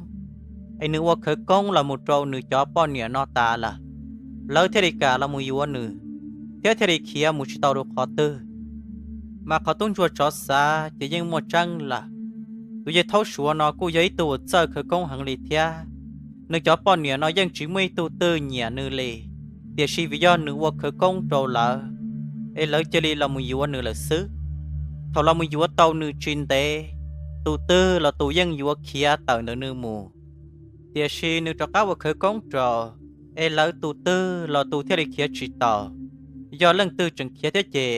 es nws ua khawv koob los mus rau nws cov poj niam no tas lawm, lawv thiaj li kam los mus yuav nws, thiab thiaj li khiav mus tsis tau rau qhov twg. Mas qhov tub ntsuag tsov xav ces yeej muaj tseeb lawm. Tus yawg thaub suav no kuj yog ib tug uas txawj khawv koob heev li thiab. Nws cov poj niam no yeej tsis muaj ib tug twg nyiam nws li, tiam sis vim yog nws ua khawv koob rau lawv, es lawv cia li los mus yuav nws lawm xwb. Thaum los mus yuav tau nws tsis ntev, tus twg los tus yeej yuav khiav tawm ntawm nws mus. Tiam sis nws rov qab ua khawv koob rau, es lawv tus twg los tus thiaj li khiav tsis tau. Yog leej twg tseem khiav thiab ces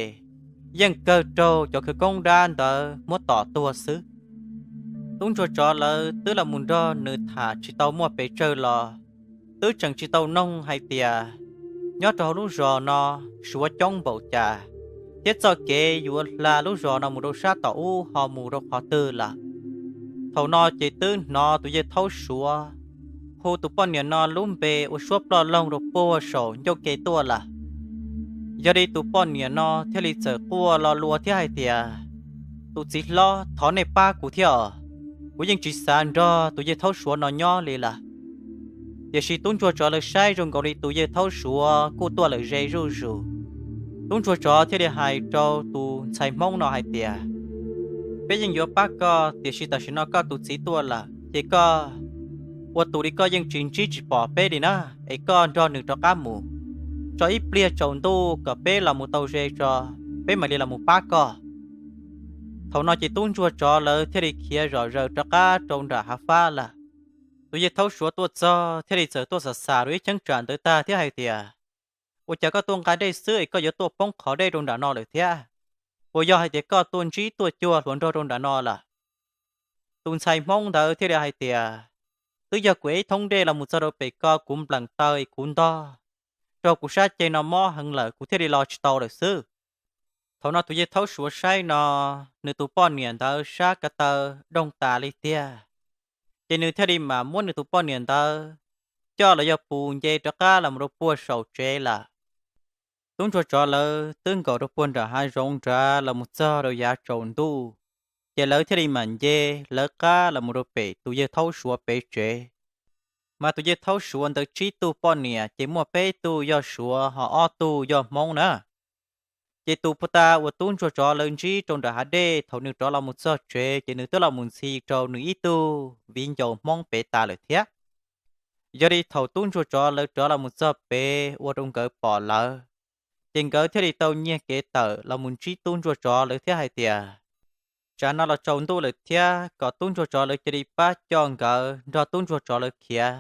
yeej kawg raug cov khawv koob dab ntawd muab tom tuag xwb. Tub ntsuag tsov lawv twb los mus nrog nws tham tsis tau muaj pes tsawg los twb tseem tsis tau noog hais tias nyob rau hauv lub zos no suav coob npaum cas thiab txoj kev yuav hla lub zos no mus rau sab tom ub ho mus rau qhov twg lawm. Thaum no ces twb hnov tus yawg thaub suav hu tus poj niam no lub npe ua suab ploj loog rau puag saum ncauj ke tuaj lawm. Yog li tus poj niam no thiaj li txawm quaj lo lua thiab hais tias, tus txiv hlob, thov nej pab kuv thiab os, kuv yeej tsis xav nrog tus yawg thaub suav no nyob li lawm. Tiam sis tub ntsuag tsov lawv saib zoo nkaus li tus yawg thaub suav kuj tuaj lawm ze zuj zus. Tub ntsuag tsov thiaj li hais rau tus ntxhais hmoob no hais tias, peb yeej yuav pab koj, tiam sis tam sim no koj tus txiv tuaj lawm ces koj ua tus li koj yeej tsis ntsib tsis pom peb li na, es koj nrog nws rov qab mus, tso ib pliag tsaus ntuj kom peb los mus tau ze tso, peb mam li los mus pab koj. Thaum no ces tub ntsuag tsov lawv thiaj li khiav zom zaws rov qab rau nram hav fab lawm. Tus yawg thaub suav tuaj txog thiaj li txawm tuaj xam xam rau ib cheeb tsam ntawd tag thiab hais tias, ua cas koj tuaj nqa dej xwb es koj yuav tuaj poob qhov dej rau nram no lawm thiab? Puas yog hais tias koj tuaj ntsib tuaj cuag hluas nraug rau nram no lawm? Tus ntxhais hmoob ntawd thiaj li hais tias, twb yog kuv ev thoob dej los mus txog rau pem ko, kuv npleem taw es kuv ntog, rau kuv sab ceg no mob heev lawm kuv thiaj li los tsis tau lawm xwb. Thaum no tus yawg thaub suav saib no, nws tus poj niam ntawd sab ko taw doog tas li tiag, ces nws thiaj li mam muab nws tus poj niam ntawd coj los yog pus nce rov qab los mus rau puag saum tsev lawm. Tub ntsuag tsov lawv twb nkaum rau puag nram hav zoov nrad los mus txog rau yav tsaus ntuj, ces lawv thiaj li mam nce lawv qab los mus rau pem tus yawg thaub suav pem tsev. Mas tus yawg thaub suav ntawd tsib tug poj niam ces muaj peb tug yog suav ho ob tug yog hmoob na. Ces tus puag ta uas tub ntsuag tsov lawv ntsib rau nram hav dej, thaum nws rov los mus txog tsev ces nws twb los mus ntxhi rau nws ib tug viv ncaus hmoob pem tas lawm thiab. Yog li thaum tub ntsuag tsov lawv rov los mus txog pem ua rau nkawd pom lawv, ces nkawd thiaj li tau nyiag kev tawm los mus ntsib tub ntsuag tsov lawv thiab hais tias, tsam no los tsaus ntuj lawm thiab kom tub ntsuag tsov lawv cia li pab coj nkawd nrog tub ntsuag tsov lawv khiav,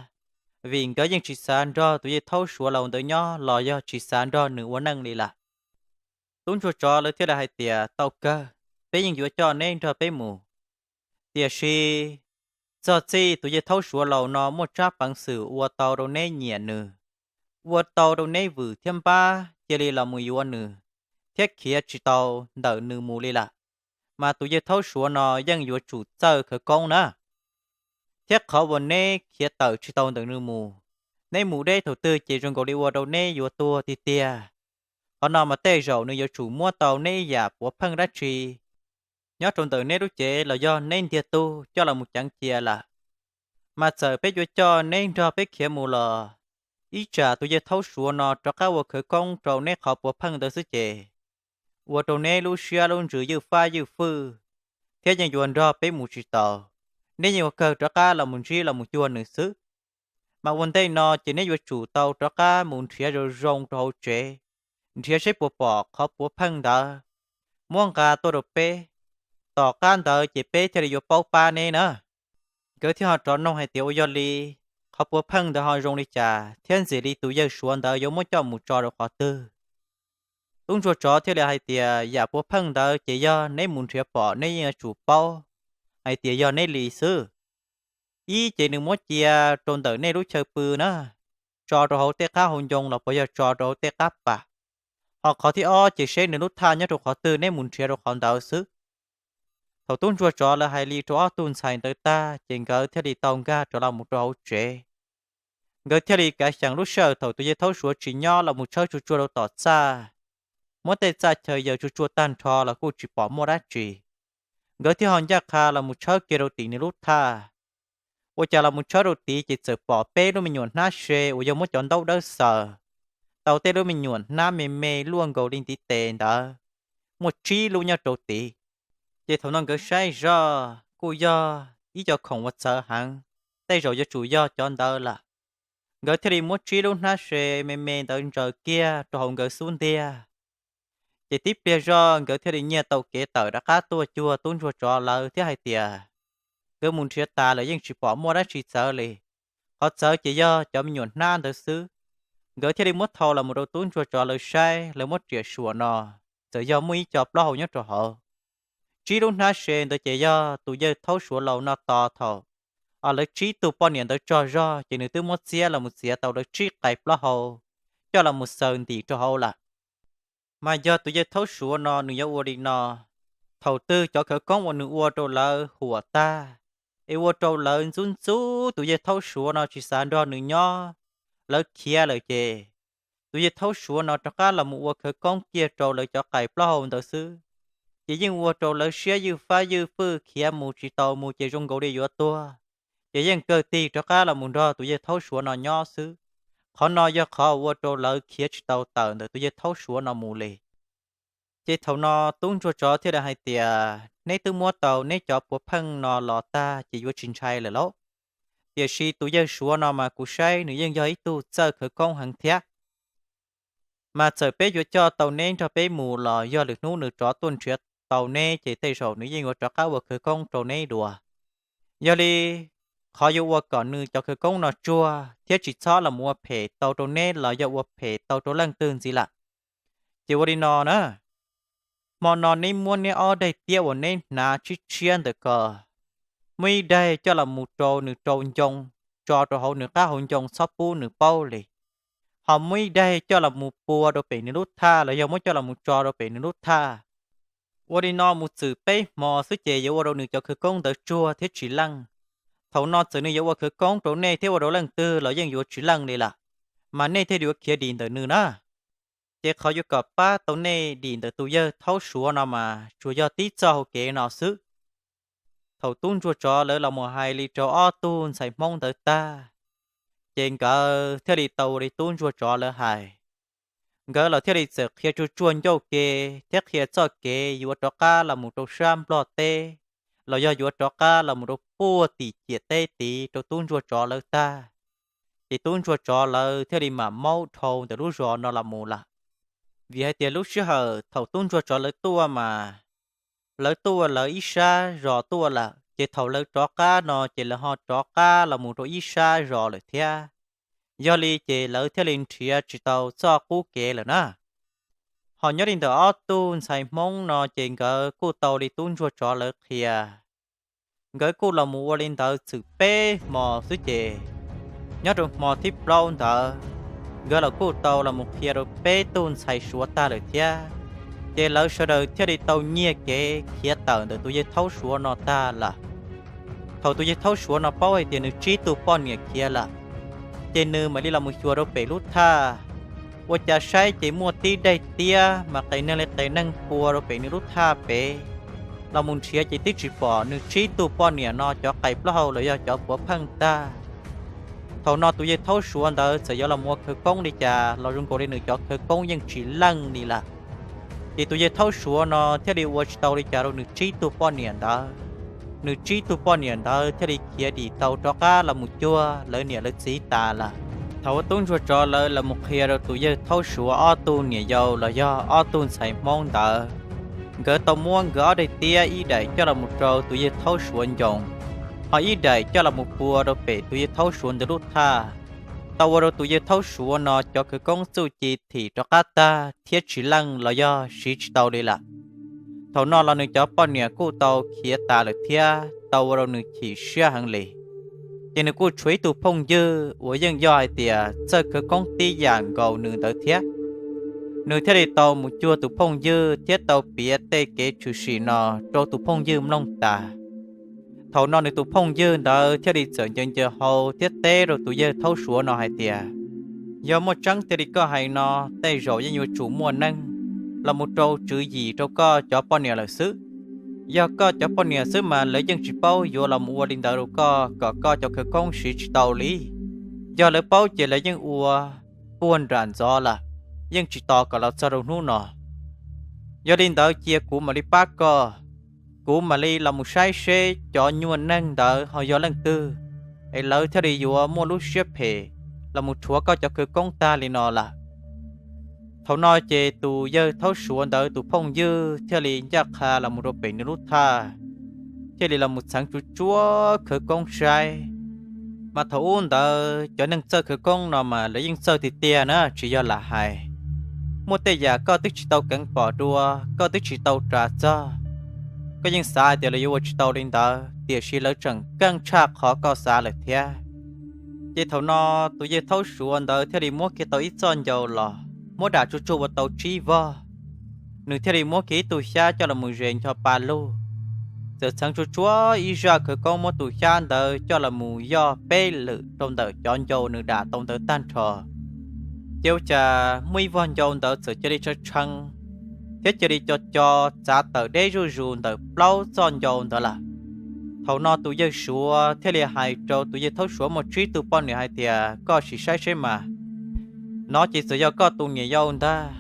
vim nkawd yeej tsis xav nrog tus yawg thaub suav laus ntawd nyob los yog tsis xav nrog nws ua neej li lawm. Tub ntsuag tsov lawv thiaj li hais tias, tau kawg, peb yeej yuav coj neb nrog peb mus. Tiam sis txog txij tus yawg thaub suav laus no muaj tsab peev xwm ua tau rau neb nyiam nws, ua tau rau neb vwm thiab npab, cia li los mus yuav nws thiab khiav tsis tau ntawm nws mus li lawm, mas tus yawg thaub suav no yeej yuav tsum txawj khawv koob na. Thiab qhov uas neb khiav tawm tsis tau ntawm nws mus, neb mus deb thaum twg ces zoo nkaus li ua rau neb yuav tuag tiag tiag. Qhov no mas tej zaum nws yuav tsum muab tau neb ib yam puav pheej dab tsi nyob rau ntawm neb lub cev los yog neb ntiag tug coj los mus ceev cia lawm. Mas txawm peb yuav coj neb nrog peb khiav mus los ib tsam tus yawg thaub suav no rov qab ua khawv koob rau neb qhov puav pheej ntawd xwb ces ua rau neb lub siab lub ntsws ywj fab ywj fwj, thiab yeej yuav nrog peb mus tsis tau. Neb yeej ua kawg rov qab los mus ntsib los mus cuag nws xwb. Mas ua ntej no ces neb yuav tsum tau rov qab mus nrhiav zoo zoo rau hauv tsev, nrhiav seb puas pom qhov puav pheej ntawd, muab nqa tuaj rau peb. Tom qab ntawd ces peb thiaj li yuav paub pab neb na. Nkawd thiaj ho rov noog hais tias, ua yog li qhov puav pheej ntawd ho zoo li cas thiab ntxim li tus yawg suav ntawd yuav muab coj mus tso rau qhov twg? Tub ntsuag tsov thiaj li hais tias, yam puav pheej ntawd ces yog neb mus nrhiav pom neb yeej yuav tsum paub hais tias yog neb li xwb. Ib ces nws muab cia rau ntawm nej lub chaw pw na, tso rau hauv tej qab hauv ncoo los puas yog tso rau hauv tej qab pam. Ho qhov thib ob ces seb nws lub thaj nyob rau qhov twg neb mus nrhiav rau qhov ntawd xwb. Thaum tub ntsuag tsov lawv hais li rau ob tug ntxhais ntawd tag ces nkawd thiaj li tau nkag rov los mus rau hauv tsev. Nkawd thiaj li kav xyeem lub sij hawm thaum tus yawg thaub suav tsis nyob los mus tshawb tsuag tsuag rau tom txaj, muab tej txaj chaw yaws tsuag tsuag tag nrho los kuj tsis pom muaj dab tsi. Nkawd thiaj ho ncaj qha los mus tshawb kiag rau tim nws lub thaj. Ua cas los mus tshawb rau tid ces txawm pom peb lub me nyuam hnab se uas yog muab cov ntaub dawb xaws tau tej lub me nyuam hnab me me luaj nkaus li ntiv tes ntawd, muaj tsib lub nyob rau tid. Ces thaum no nkawd saib zoj kuj yog ib co khoom uas txawv heev, tej zaum yuav tsum yog cov ntawd lawm. Nkawd thiaj li muab tsib lub hnab se me me ntawd ntsaws kiag rau hauv nkawd xub ntiag. Ces tib pliag zoj nkawd thiaj li nyiag tau kev tawm rov qab tuaj cuag tub ntsuag tsov lawv thiab hais tias, nkawd mus nrhiav tas lawm yeej tsis pom muaj dab tsi txawv li. Qhov txawv ces yog cov me nyuam hnab ntawd xwb. Nkawd thiaj li muab thau los mus rau tub ntsuag tsov lawv saib, lawv muab riam suam no, txawm yog muaj ib co plaub hau nyob rau hauv. Tsib lub hnab se ntawd ces yog tus yawg thaub suav laus no tos thaum lawv tsib tug poj niam ntawd tsaug zog ces nws twb muab txiab los mus txiav tau lawv tsib qais plaub hau coj los mus xaws ntim rau hauv lawm. Mas yog tus yawg thaub suav no nws yuav ua li no, thaum twg cov khawv koob uas nws ua rau lawv huam tag, es ua rau lawv ntxub ntxub tus yawg thaub suav no tsis xav nrog nws nyob, lawv khiav lawm ces tus yawg thaub suav no rov qab los mus ua khawv koob kiag rau lawv cov qais plaub hau ntawd xwb, ces yeej ua rau lawv siab ywj fab ywj fwj khiav mus tsis tau mus ces zoo nkaus li yuav tuag, ces yeej kawg tig rov qab los mus nrog tus yawg thaub suav no nyob xwb. Qhov no yog qhov ua rau lawv khiav tsis tau tawm ntawm tus yawg thaub suav no mus li. Ces thaum no tub ntsuag tsov thiaj li hais tias, neb twb muab tau neb cov puav pheej no los tag ces yuav tsis ntshai lawm lauj. Tiam sis tus yawg suav no mas kuv saib nws yeej yog ib tug txawj khawv koob heev thiab. Mas txawm peb yuav coj tau neb nrog peb mus los yog lwm hnub nws rov tuaj nrhiav tau neb ces tej zaum nws yeej yuav rov qab ua khawv koob rau neb dua. Yog li, qhov yuav ua kom nws cov khawv koob no tsuag thiab tsis txhob los ua phem tau rau neb los yog ua phem tau rau leej twg ntxiv lawm, ces ua li no na. Hmo no neb muab neb ob daim tiab uas neb hnav tshiab tshiab ntawm ko, muaj ib daim coj los mus rau nws rau ncoo, tso rau hauv nws qab hauv ncoo txhob pub nws paub li. Ho muaj ib daim coj los mus pua rau pem nws lub thaj los yog muab coj los mus tso rau pem nws lub thaj. Ua li no mus txwm peb hmo xwb ces yuav ua rau nws cov khawv koob ntawd tsuag thiab tsis leej. Thaum no txawm nws yuav ua khawv koob rau nej thiab ua rau leej twg los yeej yuav tsis leej li lawm, mas nej thiaj li yuav khiav dim ntawm nws na. Ces qhov yuav kom pab tau nej dim ntawm tus yawg thaub suav no mas tsuas yog tib txoj hau kev no xwb. Thaum tub ntsuag tsov lawv los mus hais li rau ob tug ntxhais hmoob ntawd tag, ces nkawd thiaj li tau li tub ntsuag tsov lawv hais. Nkawd los thiaj li txawm qhia tsuag tsuag ncauj ke thiab qhia txoj kev yuav rov qab los mus rau sab Nplog teb, los yog yuav rov qab los mus rau puag tim ciam teb tid rau tub ntsuag tsov lawv tag, ces tub ntsuag tsov lawv thiaj li mam maub dhau ntawm lub zos no los mus lawm. Vim hais tias lub sij hawm thaum tub ntsuag tsov lawv tuaj mas lawv tuaj lawv ib sab zos tuaj lawm, ces thaum lawv rov qab no ces lawv ho rov qab los mus rau ib sab zos lawm thiab. Yog li ces lawv thiaj li nrhiav tsis tau txoj qub kev lawm na. Ho nyob li ntawm ob tug ntxhais hmoob no ces nkawd kuj tau li tub ntsuag tsov lawv qhia. Nkawd kuj los mus ua li ntawd txwm peb hmo xwb ces nyob rau hmo thib plaub ntawd, nkawd los kuj tau los mus qhia rau peb tug ntxhais suav tag lawm thiab. Ces lawv sawv daws thiaj li tau nyiag kev khiav tawm ntawm tus yawg thaub suav no tag lawm. Thaum tus yawg thaub suav no paub hais tias nws tsib tug poj niam khiav lawm, ces nws mam li los mus xyuas rau pem lub thaj. Ua cas saib ces muaj tib daim tiab mas qes neeg li qes neeg pua rau pem nws lub thaj pem, los mus nrhiav ces twb tsis pom nws tsib tug poj niam no cov qais plaub hau los yog cov puav pheej tag. Thaum no tus yawg thaub suav ntawd txawm yuav los mus ua khawv koob li cas los zoo nkaus li nws cov khawv koob yeej tsis leej li lawm. Ces tus yawg thaub suav no thiaj li ua tsis tau li cas rau nws tsib tug poj niam ntawd. Nws tsib tug poj niam ntawd thiaj li khiav dim tau rov qab los mus cuag lawv niam lawv txiv tas lawm. Thaum uas tub ntsuag tsov lawv los mus qhia rau tus yawg thaub suav ob tug niam yau los yog ob tug ntxhais hmoob ntawd, nkawd tau muab nkawd ob daim tiab ib daim coj los mus rau tus yawg thaub suav ncoo, ho ib daim coj los mus pua rau pem tus yawg thaub suav ntawd lub thaj, tau ua rau tus yawg thaub suav no cov khawv koob txuj ci thim rov qab tag thiab tsis leej los yog siv tsis tau li lawm. Thaum no los nws cov poj niam kuj tau khiav tas lawm thiab tau ua rau nws chim siab heev li. Ces nws kuj tshuav ib tug phooj ywg uas yeej yog hais tias txawj khawv koob tib yam nkaus nws ntawd thiab. Nws thiaj li tau mus cuag tus phooj ywg thiab tau piav tej kev tshwm sim no rau tus phooj ywg mloog tas. Thaum no nws tus phooj ywg ntawd thiaj li txawm ncaws ncaws hau thiab teb rau tus yawg thaub suav no hais tias, yog muaj tseeb tiag li koj hais no, tej zaum yeej yuav tsum muaj neeg los mus rau tswv yim rau koj cov poj niam lawm xwb. Yog koj cov poj niam xwb mas lawv yeej tsis paub yuav los mus ua li ntawd rau koj kom koj cov khawv koob siv tsis tau li. Yog lawv paub ces lawv yeej ua puag nram ntxov lawm, yeej tsis tos kom los txog rau hnub no. Yog li ntawd cia kuv mam li pab koj, kuv mam li los mus saib seb cov nyuaj neeg ntawd ho yog leej twg, es lawv thiaj li yuav muaj lub siab phem los mus rhuav koj cov khawv koob tag li no lawm. Thaum no ces tus yawg thaub suav ntawd tus phooj ywg thiaj li ncaj qha los mus rau pem nws lub thaj, thiaj li los mus txheev tsuj tsuav khawv koob saib. Mas thaum ub ntawd cov neeg txawj khawv koob no mas lawv yeej txawj tiag tiag na, tsis yog lam hais. Muaj tej yam koj twb tsis tau keev pom dua, koj twb tsis tau ras txog, Koj yeej xav hais tias lawv yuav ua tsis tau li ntawd, tiam sis lawv tseem keej tshaj qhov koj xav lawm thiab. Ces thaum no tus yawg thaub suav ntawd thiaj li muab kiag tau ib txoj ncau los, muab dam tsuj tsuag ua tau tsib vog. Nws thiaj li muab kiag ib tug xyab coj los mus zes ncho pa lug, txawm txheev tsuj tsuag ib zaj khawv koob muab tus xyab ntawd coj los mus yoj peb lwm rau ntawm cov ncau nws dam tau ntawd tag nrho. Ces ua cas muaj ib vog ncau ntawd txawm cia li tshee tshee thiab cia li co co txav tawm deb zuj zus ntawm plaub txoj ncau ntawd lawm. Thaum no tus yawg suav thiaj li hais rau tus yawg thaub suav muaj tsib tug poj niam hais tias, koj sim saib seb mas, no ces txawm yog koj tus niam yau ntag.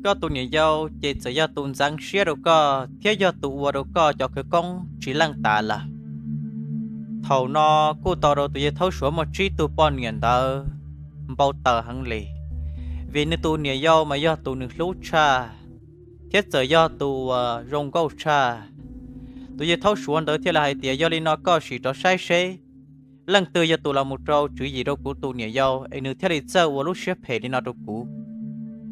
Koj tus niam yau ces txawm yog tus ntxeev siab rau koj thiab yog tus ua rau koj cov khawv koob tsis leej tas lawm. Thaum no kuj tau rau tus yawg thaub suav muaj tsib tug poj niam ntawd npau taws heev li, vim nws tus niam yau mas yog tus nws hlub tshaj thiab txawm yog tus uas zoo nkauj tshaj. Tus yawg thaub suav ntawd thiaj li hais tias, yog li no koj sim rov saib seb leej twg yog tus los mus rau tswv yim rau kuv tus niam yau es nws thiaj li txawj ua lub siab phem li no rau kuv.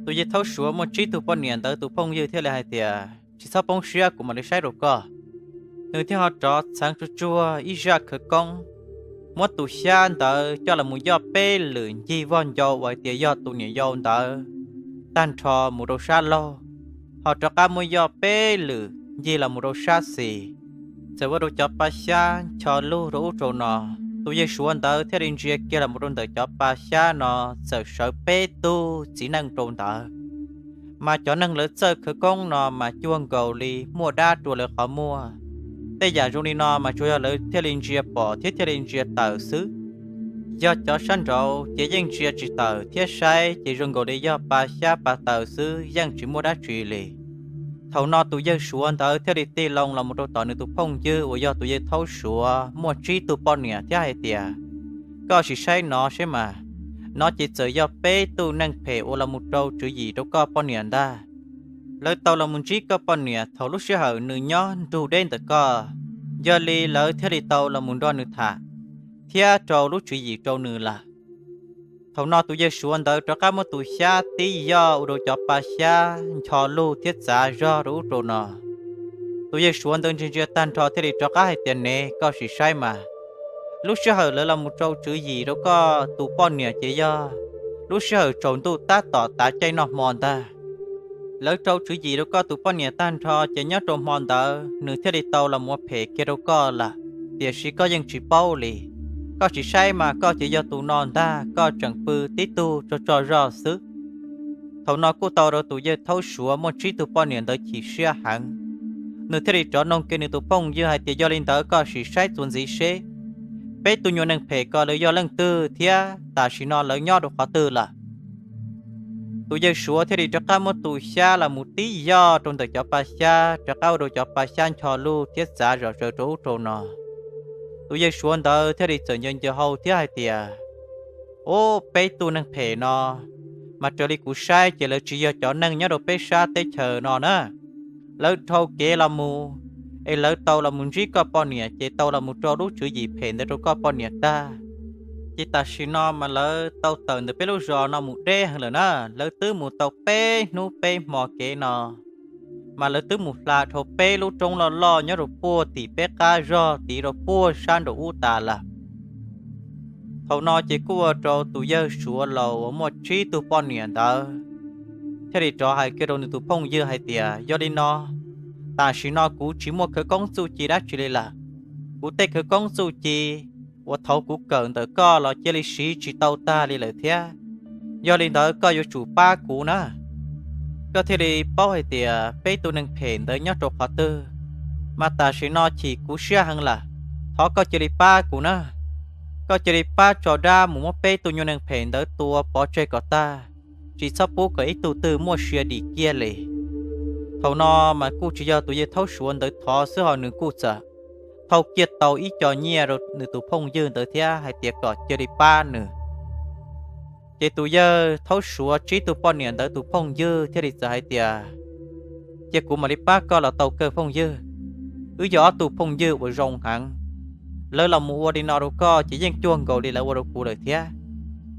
Tus yawg thaub suav muaj tsib tug poj niam ntawd tus phooj ywg thiaj li hais tias, tsis txhob poob siab, kuv mam li saib rau koj. Nws thiaj ho rov txheev tsuj tsuag ib zaj khawv koob, muab tus xyab ntawd coj los mus yoj peb lwm ncig vog ncau uas hais tias yog tus niam yau ntawd tag nrho mus rau sab laug, ho rov qab muab yoj peb lwm ncig los mus rau sab xis. Txawm ua rau cov pa xyab ncho lug rau ub rau no. Tus yawg suav ntawd thiaj li ntsia kiag los mus rau ntawm cov pa xyab no, txawm sawv peb tug txiv neej rau ntawd. Mas cov neeg lawv txawj khawv koob no mas cuag nkaus li muaj dab rua lawv qhov muag. Tej yam zoo li no mas tsuas yog lawv thiaj li ntsia pom thiab thiaj li ntsia tawm xwb. Yog cov sab nraud ces yeej ntsia tsis tawm thiab saib ces zoo nkaus li yog pa xyab pa taws xwb, yeej tsis muaj dab tsi li. Thaum no tus yawg suav ntawd thiaj li tig loo los mus rau tom nws tus phooj ywg uas yog tus yawg thaub suav muaj tsib tug poj niam thiab hais tias, koj sim saib no seb mas, no ces txawm yog peb tug neeg phem uas los mus rau tswv yim rau koj poj niam ntag. Lawv tau los mus ntsib koj poj niam thaum lub sij hawm nws nyob nrug deb ntawm koj, yog li lawv thiaj li tau los mus nrog nws tham thiab rau lub tswv yim rau nws lawm. Thaum no tus yawg suav ntawd rov qab muab tus xyab tib yoj ua rau cov pa xyab ncho lug thiab txav zog rau ub rau no. Tus yawg suav ntawd ntsia ntsia tag nrho thiaj li rov qab hais tias, nev, koj sim saib mas, lub sij hawm lawv los mus rau tswv yim rau koj tus poj niam ces yog lub sij hawm tsaus ntuj tab tom tav caij noj hmo ntag. Lawv rau tswv yim rau koj tus poj niam tag nrho ces nyob rau hmo ntawd nws thiaj li tau los mus ua phem kiag rau koj lawm, tiam sis koj yeej tsis paub li. Koj sim saib mas koj ces yog tus no ntag, koj tseem pw tib tug tso tso zog xwb. Thaum no kuj tau rau tus yawg thaub suav muaj tsib tug poj niam ntawd chim siab heev, nws thiaj li rov noog kiag nws tus phooj ywg hais tias, yog li ntawd koj sim saib txuas ntxiv seb peb tug nyuag neeg phem ko lawv yog leej twg thiab tam sim no lawv nyob rau qhov twg lawm. Tus yawg suav thiaj li rov qab muab tus xyab los mus tib yoj rau ntawm cov pa xyab, rov qab ua rau cov pa xyab ncho lug thiab txav zom zaws rau ub rau no. Tus yawg suav ntawd thiaj li txawm ncaws ncaws hau thiab hais tias, ub, peb tug neeg phem no mas raws li kuv saib ces lawv tsis yog cov neeg nyob rau peb sab teb chaws no na. Lawv dhau kev los mus, es lawv tau los mus ntsib koj poj niam ces tau los mus rau lub tswv yim phem ntawd rau koj poj niam tag. Ces tam sim no mas lawv tau tawm ntawm peb lub zos no mus deb heev lawm na, lawv twb mus tau peb hnub peb hmo kev no, mas lawv twb mus hla dhau peb lub roob loj loj nyob rau puag tim peb qab zog tiv rau puag sab nraum ub tas lawm. Thaum no ces kuj ua rau tus yawg suav laus uas muaj tsib tug poj niam ntawd thiaj li rov hais kiag rau nws tus phooj ywg hais tias, yog li no, tam sim no kuv tsis muaj khawv koob txuj ci dab tsi li lawm. Kuv tej khawv koob txuj ci uas thaum kuv kawm ntawm koj los cia li siv tsis tau tag li lawm thiab. Yog li ntawd koj yuav tsum pab kuv na. Koj thiaj li paub hais tias peb tug neeg phem ntawd nyob rau qhov twg, mas tam sim no chim kuv siab heev lawm. Thov koj cia li pab kuv na. Koj cia li pab tso dab mus muab peb tug nyuag neeg phem ntawd tua pov tseg kom tag, tsis txhob pub kom ib tug twg muaj sia dim kiag li. Thaum no mas kuj tsis yog tus yawg thaub suav ntawd thov xwb, ho nws kuj txawm thauj kiag tau ib co nyiaj rau nws tus phooj ywg ntawd thiab hais tias kom cia li pab nws. Ces tus yawg thaub suav tsib tug poj niam ntawd tus phooj ywg thiaj li txawm hais tias, cia kuv mam li pab koj los tau kawg phooj ywg. Wb yog ob tug phooj ywg uas zoo heev, lawv los mus ua li no rau koj ces yeej cuag nkaus li lawv ua rau kuv lawm thiab.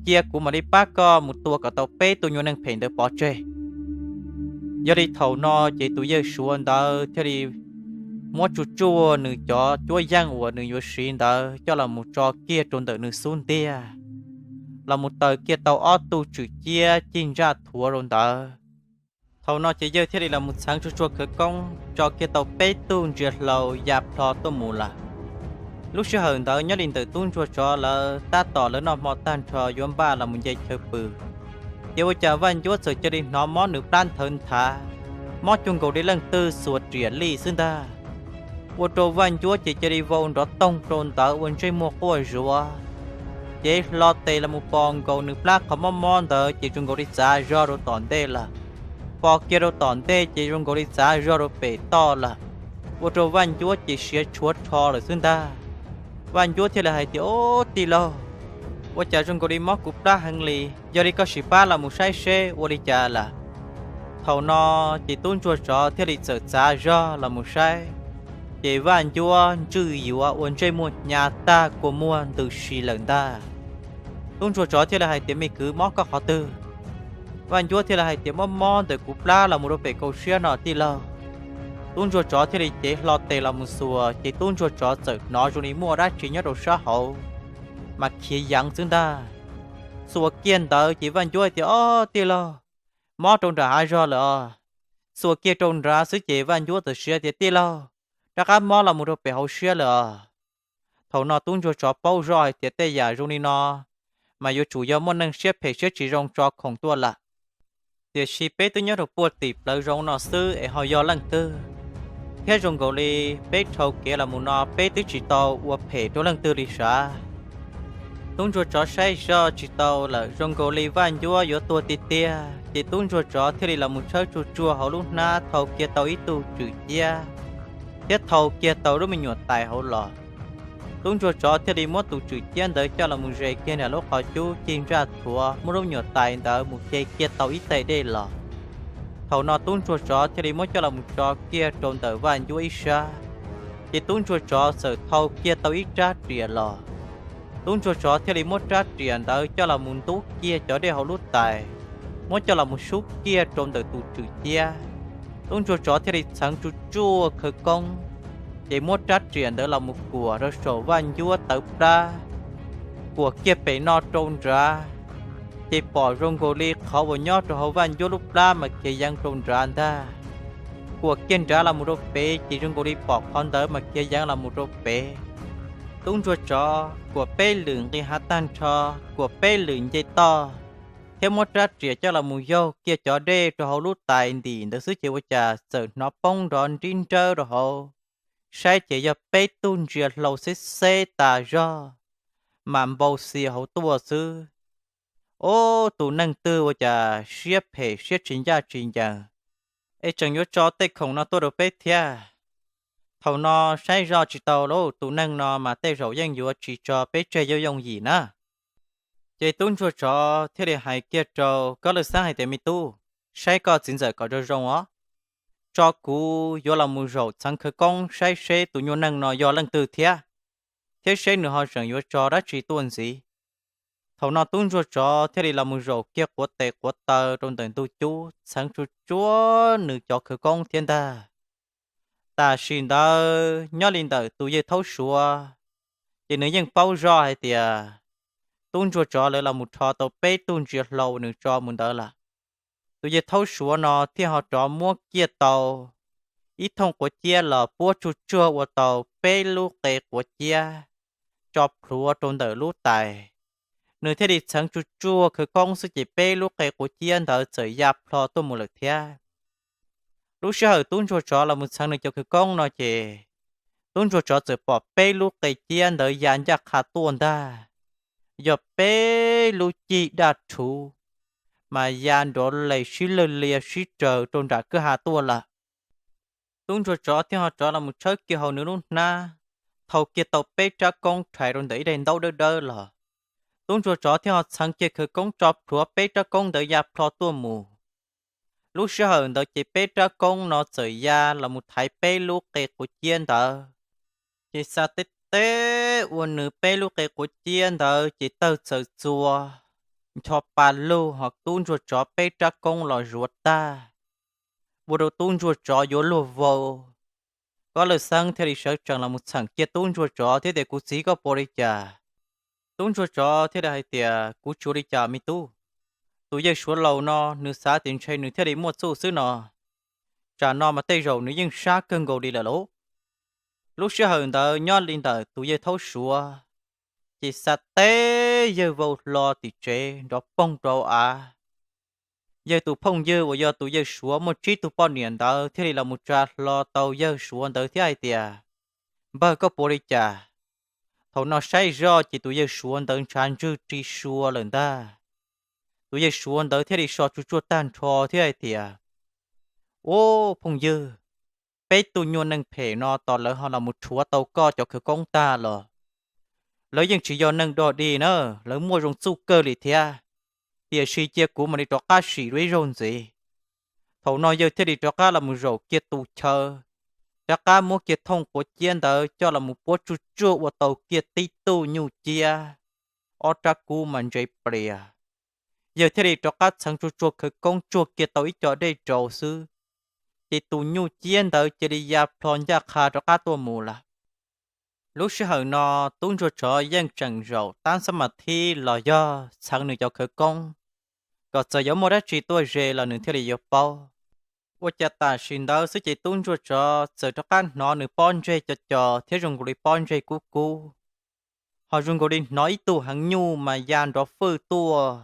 Cia kuv mam li pab koj mus tua kom tau peb tug nyuag neeg phem ntawd pov tseg. Yog li thaum no ces tus yawg suav ntawd thiaj li muab tsuj tsuaj nws cov cuab yeej uas nws yuav siv ntawd coj los mus tso kiag rau ntawm nws xub ntiag, los mus taws kiag tau ob tug tswm ciab cig ntsaj thuav rau ntawd. Thaum no ces yawg thiaj li los mus txheev tsuj tsuag khawv koob tso kiag tau peb tug ntsia hlau ya plho tuaj mus lawm. Lub sij hawm ntawd nyob li ntawm tub ntsuag tsov lawv tab tom lawv noj hmo tag nrho yuav npaj los mus nce chaw pw, ces ua cas Vaj Ncuab txawm cia li hnov mob nws plab nthawv nthav, mob cuag nkaus li leej twg xuas riam lij xwb ntag. Ua rau Vaj Ncuab ces cia li vau nrov toog rau ntawd ua ntsej muag quaj zuav, ces hlo tes los mus pos nkaus nws plab qhov mob mob ntawd ces zoo nkaus li txav zog rau tom ntej lawm. Pos kiag rau tom ntej ces zoo nkaus li txav zog rau pem toj lawm, ua rau Vaj Ncuab ces siav tshuav rho lawm xwb ntag. Vaj Ncuab thiaj li hais tias, Ob, tij laug, ua cas zoo nkaus li mob kuv plab heev li, yog li koj sim pab los mus saib seb ua li cas lawm. Thaum no ces tub ntsuag tsov thiaj li txawm txav zog los mus saib, ces Vaj Ncuab ntswj yuav ua ntsej muag hnyav tag kua muag ntws si lawm ntag. Tub ntsuag tsov thiaj li hais tias, Me kwv, mob koj qhov twg? Vaj Ncuab thiaj li hais tias, Mob mob ntawm kuv plab los mus rau pem kaum siab no tij laug. Tub ntsuag tsov thiaj li cev hlo tes los mus xuas, ces tub ntsuag tsov txawm hnov zoo li muaj dab tsi nyob rau sab hauv mas khiav yeev xwb ntag. Xuas kiag ntawd ces Vaj Ncuab hais tias, Ob, tij laug, mob rau nram hav zog lawm os. Xuas kiag rau nrad xwb ces Vaj Ncuab txawm siv tias, Tij laug, rov qab mob los mus rau pem hauv siab lawm os. Thaum no tub ntsuag tsov paub zoj hais tias tej yam zoo li no mas yuav tsum yog muaj neeg siab phem siab tsis zoo tso khoom tuaj lawm. Tiam sis peb twb nyob rau puag tim plawv zoo no xwb es ho yog leej twg, thiab zoo nkaus li peb dhau kev los mus no peb twb tsis tau ua phem rau leej twg li sav. Tub ntsuag tsov saib zoj tsis tau lawm, zoo nkaus li Vaj Ncuab yuav tuag tiag tiag, ces tub ntsuag tsov thiaj li los mus tshawb tsuj tsuag hauv lub hnab thau kiag tau ib tug tswm ciab thiab thau kiag tau lub me nyuam tais hauv los. Tub ntsuag tsov thiaj li muab tus tswm ciab ntawd coj los mus zes kiag nram lub qhov cub cig ntsaj thuav, muab lub me nyuam tais ntawd mus ce kiag tau ib tais dej los. Thaum no tub ntsuag tsov thiaj li muab coj los mus tso kiag rau ntawm Vaj Ncuab ib sab, ces tub ntsuag tsov txawm thau kiag tau ib rab riam los. Tub ntsuag tsov thiaj li muab rab riam ntawd coj los mus ntub kiag cov dej hauv lub tais, muab coj los mus sub kiag rau ntawm tus tswm ciab. Tub ntsuag tsov thiaj li txheev tsuj tsuaj khawv koob, ces muab rab riam ntawd los mus kuam rau saum Vaj Ncuab tawv plab, kuam kiag pem no rau nrad, ces pom zoo nkaus li qhov uas nyob rau hauv Vaj Ncuab lub plab mas khiav yeev rau nrad ntag. Kuam kiag nrad los mus rau pem ces zoo nkaus li pom qhov ntawd mas khiav yeev los mus rau pem. Tub ntsuag tsov kuam peb lwm nqis hav tag nrho, kuam peb lwm nce toj, thiab muab rab riam coj los mus yaug kiag cov dej rau hauv lub tais ntim ntawd xwb ces ua cas txawm hnov poob nrov nrib nrawb rau hauv, saib ces yog peb tug ntsia hlau xeb xeb tas zog, mas npau xia hauv tuaj xwb. Ob, tus neeg twg ua cas siab phem siab tsis ncaj tsis ncees, es tseem yuav tso tej khoom no tuaj rau peb thiab? Thaum no saib zoj tsis tau lauj, tus neeg no mas tej zaum yeej yuav tsis tso peb tseg yooj yooj yim na. Ces tub ntsuag tsov thiaj li hais kiag rau Kab Lwj Xeeb hais tias, Me tub, saib koj txiv ntxawm kom zoo zoo os, tso kuv yuav los mus zaum txheev khawv koob saib seb tus nyuag neeg no yog leej twg thiab, thiab seb nws ho tseem yuav tso dab tsi tuaj ntxiv. Thaum no tub ntsuag tsov thiaj li los mus zaum kiag quav tes quav taw rau ntawm ntug cub txheev tsuj tsuag nws cov khawv koob thiab ntag. Tam sim ntawd nyob li ntawm tus yawg Thaub Suav, ces nws yeej paub zoj hais tias tub ntsuag tsov lawv los mus rho tau peb tug ntsia hlau uas nws tso mus ntawd lawm. Tus yawg Thaub Suav no thiaj ho rov muab kiag tau ib thooj quav ciab los puab tsuj tsuag ua tau peb lub qe quav ciab tso plhuav rau ntawm lub tais. Nws thiaj li txheev tsuj tsuag khawv koob xwb ces peb lub qe quav ciab ntawd txawm ya plho tuaj mus lawm thiab. Lub sij hawm tub ntsuag tsov los mus txheev nws cov khawv koob no ces tub ntsuag tsov txawm pom peb lub qe ciab ntawd ya ncaj qha tuaj ntag, yog peb lub cig daj rhuv, mas ya nrov les sib lawg lias sib raws rau nram kwj ha tuaj lawm. Tub ntsuag tsov thiaj ho rov los mus tshawb kiag hauv nws lub hnab, thau kiag tau peb rab koob rhais rau ntawm ib daim ntaub dawb dawb los. Tub ntsuag tsov thiaj ho txheev kiag khawv koob tso plhuav peb rab koob ntawd ya plho tuaj mus. Lub sij hawm ntawd ces peb rab koob no txawm ya los mus thaiv peb lub qe quav ciab ntawd, ces xa teb teb ua nws peb lub qe quav ciab ntawd ces tawg txawm txua, ncho pa lug ho tub ntsuag tsov peb rab koob los zuav tag, ua rau tub ntsuag tsov yuav luag vau. Kob Lawj Xeeb thiaj li sawv tsees los mus txheem kiag tub ntsuag tsov thiab tias, Kuv txiv, koj puas li cas? Tub ntsuag tsov thiaj li hais tias, Kuv tsuav li cas me tub? Tus yawg Suav laus no nws xav tias ntshe nws thiaj li muaj txuj xwb no, tsam no mas tej zaum nws yeej sab kawg nkaus li lawm lauj. Lub sij hawm ntawd nyob li ntawm tus yawg Thaub Suav ces xa teb yawg vau hlo tim tsev nrov poog rau av. Yawg tus phooj ywg uas yog tus yawg Suav muaj tsib tug poj niam ntawd thiaj li los mus tsa hlo tau yawg Suav ntawd thiab hais tias, Npawg, koj puas li cas? Thaum no saib zoj ces tus yawg Suav ntawd ntshav ntswg ri sua lawm ntag. Tus yawg Suav ntawd thiaj li so tsuag tsuag tag nrho thiab hais tias, Ub, phooj ywg, peb tug nyuag neeg phem no tos lawv ho los mus rhuav tau koj cov khawv koob tag los? Lawv yeej tsis yog neeg dog dig na, lawv muaj zoo txuj kawg li thiab. Tiam sis cia kuv mam li rov qab sim dua ib zaug ntxiv. Thaum no yawg thiaj li rov qab los mus zaum kiag tus chaw, rov qab muab kiag thooj quav ciab ntawd coj los mus puab tsuag tsuag ua tau kiag tib tug nyuj ciab, ob rab kub mas ntse plias. Yawg thiaj li rov qab txheev tsuag tsuag khawv koob tsuag kiag tau ib co dej rau xwb, ces tus nyuj ciab ntawd cia li ya plho ncaj qha rov qab tuaj mus lawm. Lub sij hawm no tub ntsuag tsov yeej tseem zaum tab xab mas thib los yog txheev nws cov khawv koob, kom txawm yuav muaj dab tsi tuaj ze los nws thiaj li yuav paub. Ua cas tam sim ntawd xwb ces tub ntsuag tsov txawm rov qab hnov nws pob ntseg co co thiab zoo nkaus li pob ntseg kub kub, ho zoo nkaus li hnov ib tug heev nyuj mas ya nrov fwj tuaj,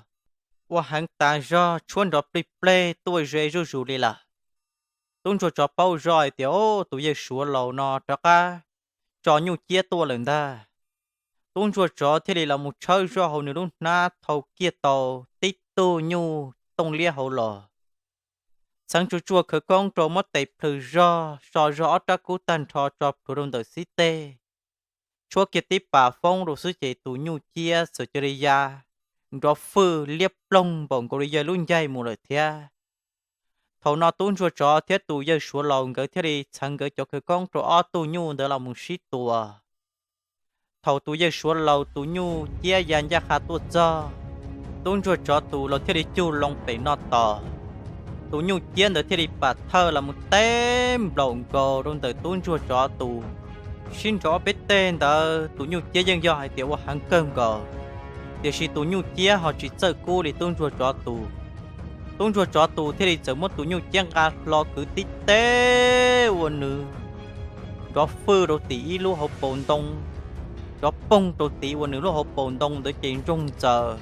ua heev tas zog tshuab nrov plig pleg tuaj ze zuj zus li lawm. Tub ntsuag tsov paub zoj hais tias, Ub, tus yawg Suav laus no rov qab tso nyuj ciab tuaj lawm ntag. Tub ntsuag tsov thiaj li los mus tshawb zoj hauv nws lub hnab thau kiag tau tib tug nyuj tooj liab hauv los, txheev tsuag tsuag khawv koob rau muab tes plhws zog so zog ob rab kub tag nrho tso plhuav rau ntawm xib teg, tshuab kiag tib pas foob rau xwb ces tus nyuj ciab txawm cia li ya nrov fwj liab ploog npaum nkaus li yawg lub ncaig mus lawm thiab. Thaum no tub ntsuag tsov thiab tus yawg Suav laus nkawd thiaj li txheev nkawd cov khawv koob rau ob tug nyuj ntawd los mus sib tua. Thaum tus yawg Suav laus tus nyuj ciab ya ncaj qha tuaj txog, tub ntsuag tsov tus los thiaj li cug loo pem no tos. Tus nyuj ciab ntawd thiaj li pam thawj los mus teb nplaum nkaus rau ntawm tub ntsuag tsov tus. Sib nrov ob peb teg ntawd tus nyuj ciab yeej yog hais tias ua heev kawg nkaus, tiam sis tus nyuj ciab ho tsis txawj kub li tub ntsuag tsov tus. Tub ntsuag tsov tus thiaj li txawm muab tus nyuj ciab nqa hlo kwv tib teg ua nws nrov fwj rau tim ib lub hauv paus ntoo, nrov poog rau tim ua nws lub hauv paus ntoo ntawd ces ntsoog ntxaws,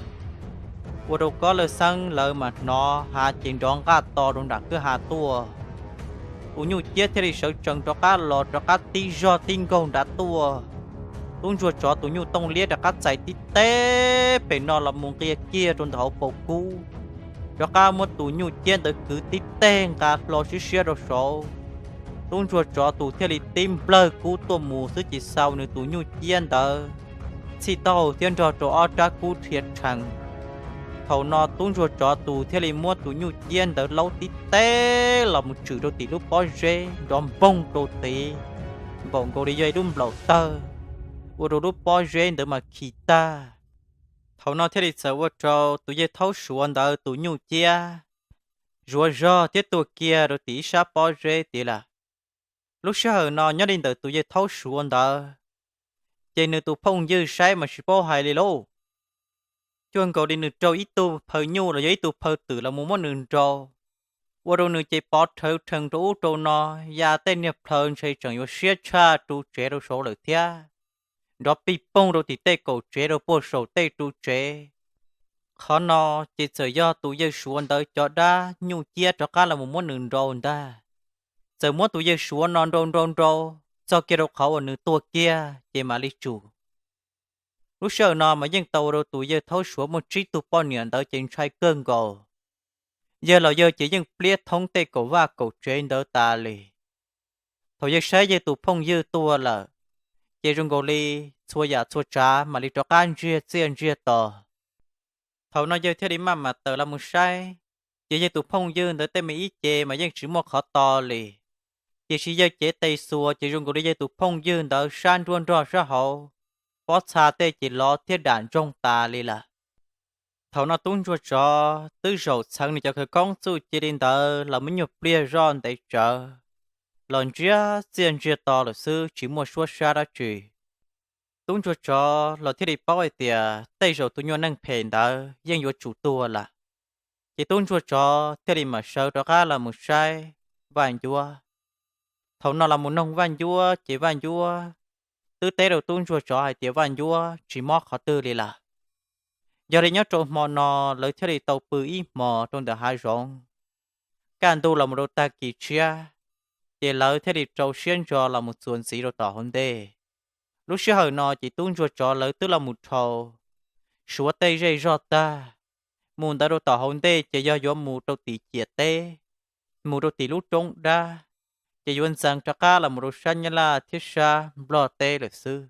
ua rau Kob Lawj Xeeb lawv mas hnov hav ces nrov nqaj to rau nram kwj ha tuaj. Tus nyuj ciab thiaj li sawv tsees rov qab los rov qab tib zog tib nkaug nrad tuaj. Tub ntsuag tsov tus nyuj tooj liab rov qab txais tib teg pem no los mus nqia kiag rau ntawm hauv paus kub, rov qab muab tus nyuj ciab ntawd kwv tib teg nqa hlo siab siab rau saud. Tub ntsuag tsov tus thiaj li tib nplawg kub tuaj mus xwb ces xaus nws tus nyuj ciab ntawd txhij taub hau thiab nrog rau ob rab kub rhia rhees. Thaum no tub ntsuag tsov tus thiaj li muab tus nyuj ciab ntawd laub tib teg los mus tshwm rau tim lub pob zeb nrov npoog rau tid, npaum nkaus li yog ib lub nplaum tawg, ua rau lub pob zeb ntawd mas khi tag. Thaum no thiaj li txawm ua rau tus yawg thaub suav ntawd tus nyuj ciab zuav zog thiab tuag kiag rau tim ib sab pob zeb tid lawm. Lub sij hawm no nyob li ntawm tus yawg thaub suav ntawd, ces nws tus phooj ywg saib mas tsis paub hais li lauj. Cuag nkaus li nws raug ib tug phaw nyuj los yog ib tug phaw twm los mus muab nws nrau, ua rau nws ces pov rhawv rhees rau ub rau no, ya tej niag plhaw ntshe tseem yuav siab tshaj ru tsev rau saud lawm thiab, nrov pij poog rau tim tej kaum tsev rau puag saum tej ru tsev. Qhov no ces txawm yog tus yawg suav ntawd cov dab nyuj ciab rov qab los mus muab nws nrau ntag. Txawm muab tus yawg suav no nrau nrau nrau txog kiag rau qhov uas nws tuag kiag ces mam li tsum. Lub sij hawm no mas yeej tau ua rau tus yawg thaub suav muaj tsib tug poj niam ntawd ces ntshai kawg nkaus. Yawg los yawg ces yeej pliab thoob tej kaum vaj kaum tsev ntawd tas li. Thaum yawg saib yawg tus phooj ywg tuag lawm, ces zoo nkaus li txhua yam txhua tsav mam li rov qab ntsiag txiaj ntsiag to. Thaum no yawg thiaj li maj mam tawm los mus saib, ces yawg tus phooj ywg ntawd tej me ib ce mas yeej tsis muaj qhov to li. Tiam sis yawg cev tes xuas ces zoo nkaus li yawg tus phooj ywg ntawd sab nruab nrog sab hauv, pob txha tej ces lov thiab dam ntsoog tas li lawm. Thaum no tub ntsuag tsov twb zaum txheev nws cov khawv koob txuj ci li ntawd los muaj nyuag pliag zoj ntev tsawv, los ntsiag txiaj ntsiag to lawm xwb, tsis muaj suab sab dab tsi. Tub ntsuag tsov los thiaj li paub hais tias tej zaum tus nyuag neeg phem ntawd yeej yuav tsum tuag lawm. Ces tub ntsuag tsov thiaj li mam sawv rov qab los mus saib Vaj Ncuab. Thaum no los mus noog Vaj Ncuab ces Vaj Ncuab twb teb rau tub ntsuag tsov hais tias Vaj Ncuab tsis mob qhov twg li lawm. Yog li nyob rau hmo no lawv thiaj li tau pw ib hmos rau ntawm hav zoov. Kaj ntug los mus rau tag kis tshiab, ces lawv thiaj li rau siab ntso los mus txuas ntxiv rau tom hauv ntej. Lub sij hawm no ces tub ntsuag tsov lawv twb los mus dhau, suav tej zej zog tag, mus ntawd rau tom hauv ntej ces yog yuav mus rau tim ciam teb, mus rau tim lub roob dab, ces yuav ntxeev rov qab los mus rau sab Nyab Laj thiab sab Nplog teb lawm xwb.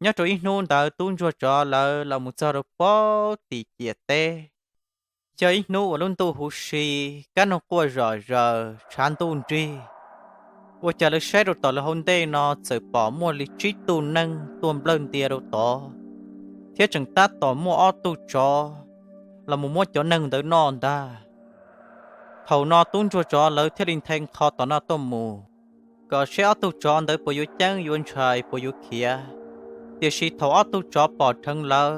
Nyob rau ib hnub ntawd tub ntsuag tsov lawv los mus txog rau pem tim ciam teb. Yog ib hnub uas lub ntuj huv si, kab noog quaj zom zaws, tshav ntuj nrig. Ua cas lawv saib rau tom lawv hauv ntej no txawm pom muaj li tsib tug neeg tuaj nplawg ntia rau tod, thiab tseem tab tom muaj ob tug tsov los mus muab cov neeg ntawd noj ntag. Thaum no tub ntsuag tsov lawv thiaj li nthe nqho tom no tuaj mus, kom seb ob tug tsov ntawd puas yuav ceeb yuav ntshai puas yuav khiav. Tiam sis thaum ob tug tsov pom dheev lawv,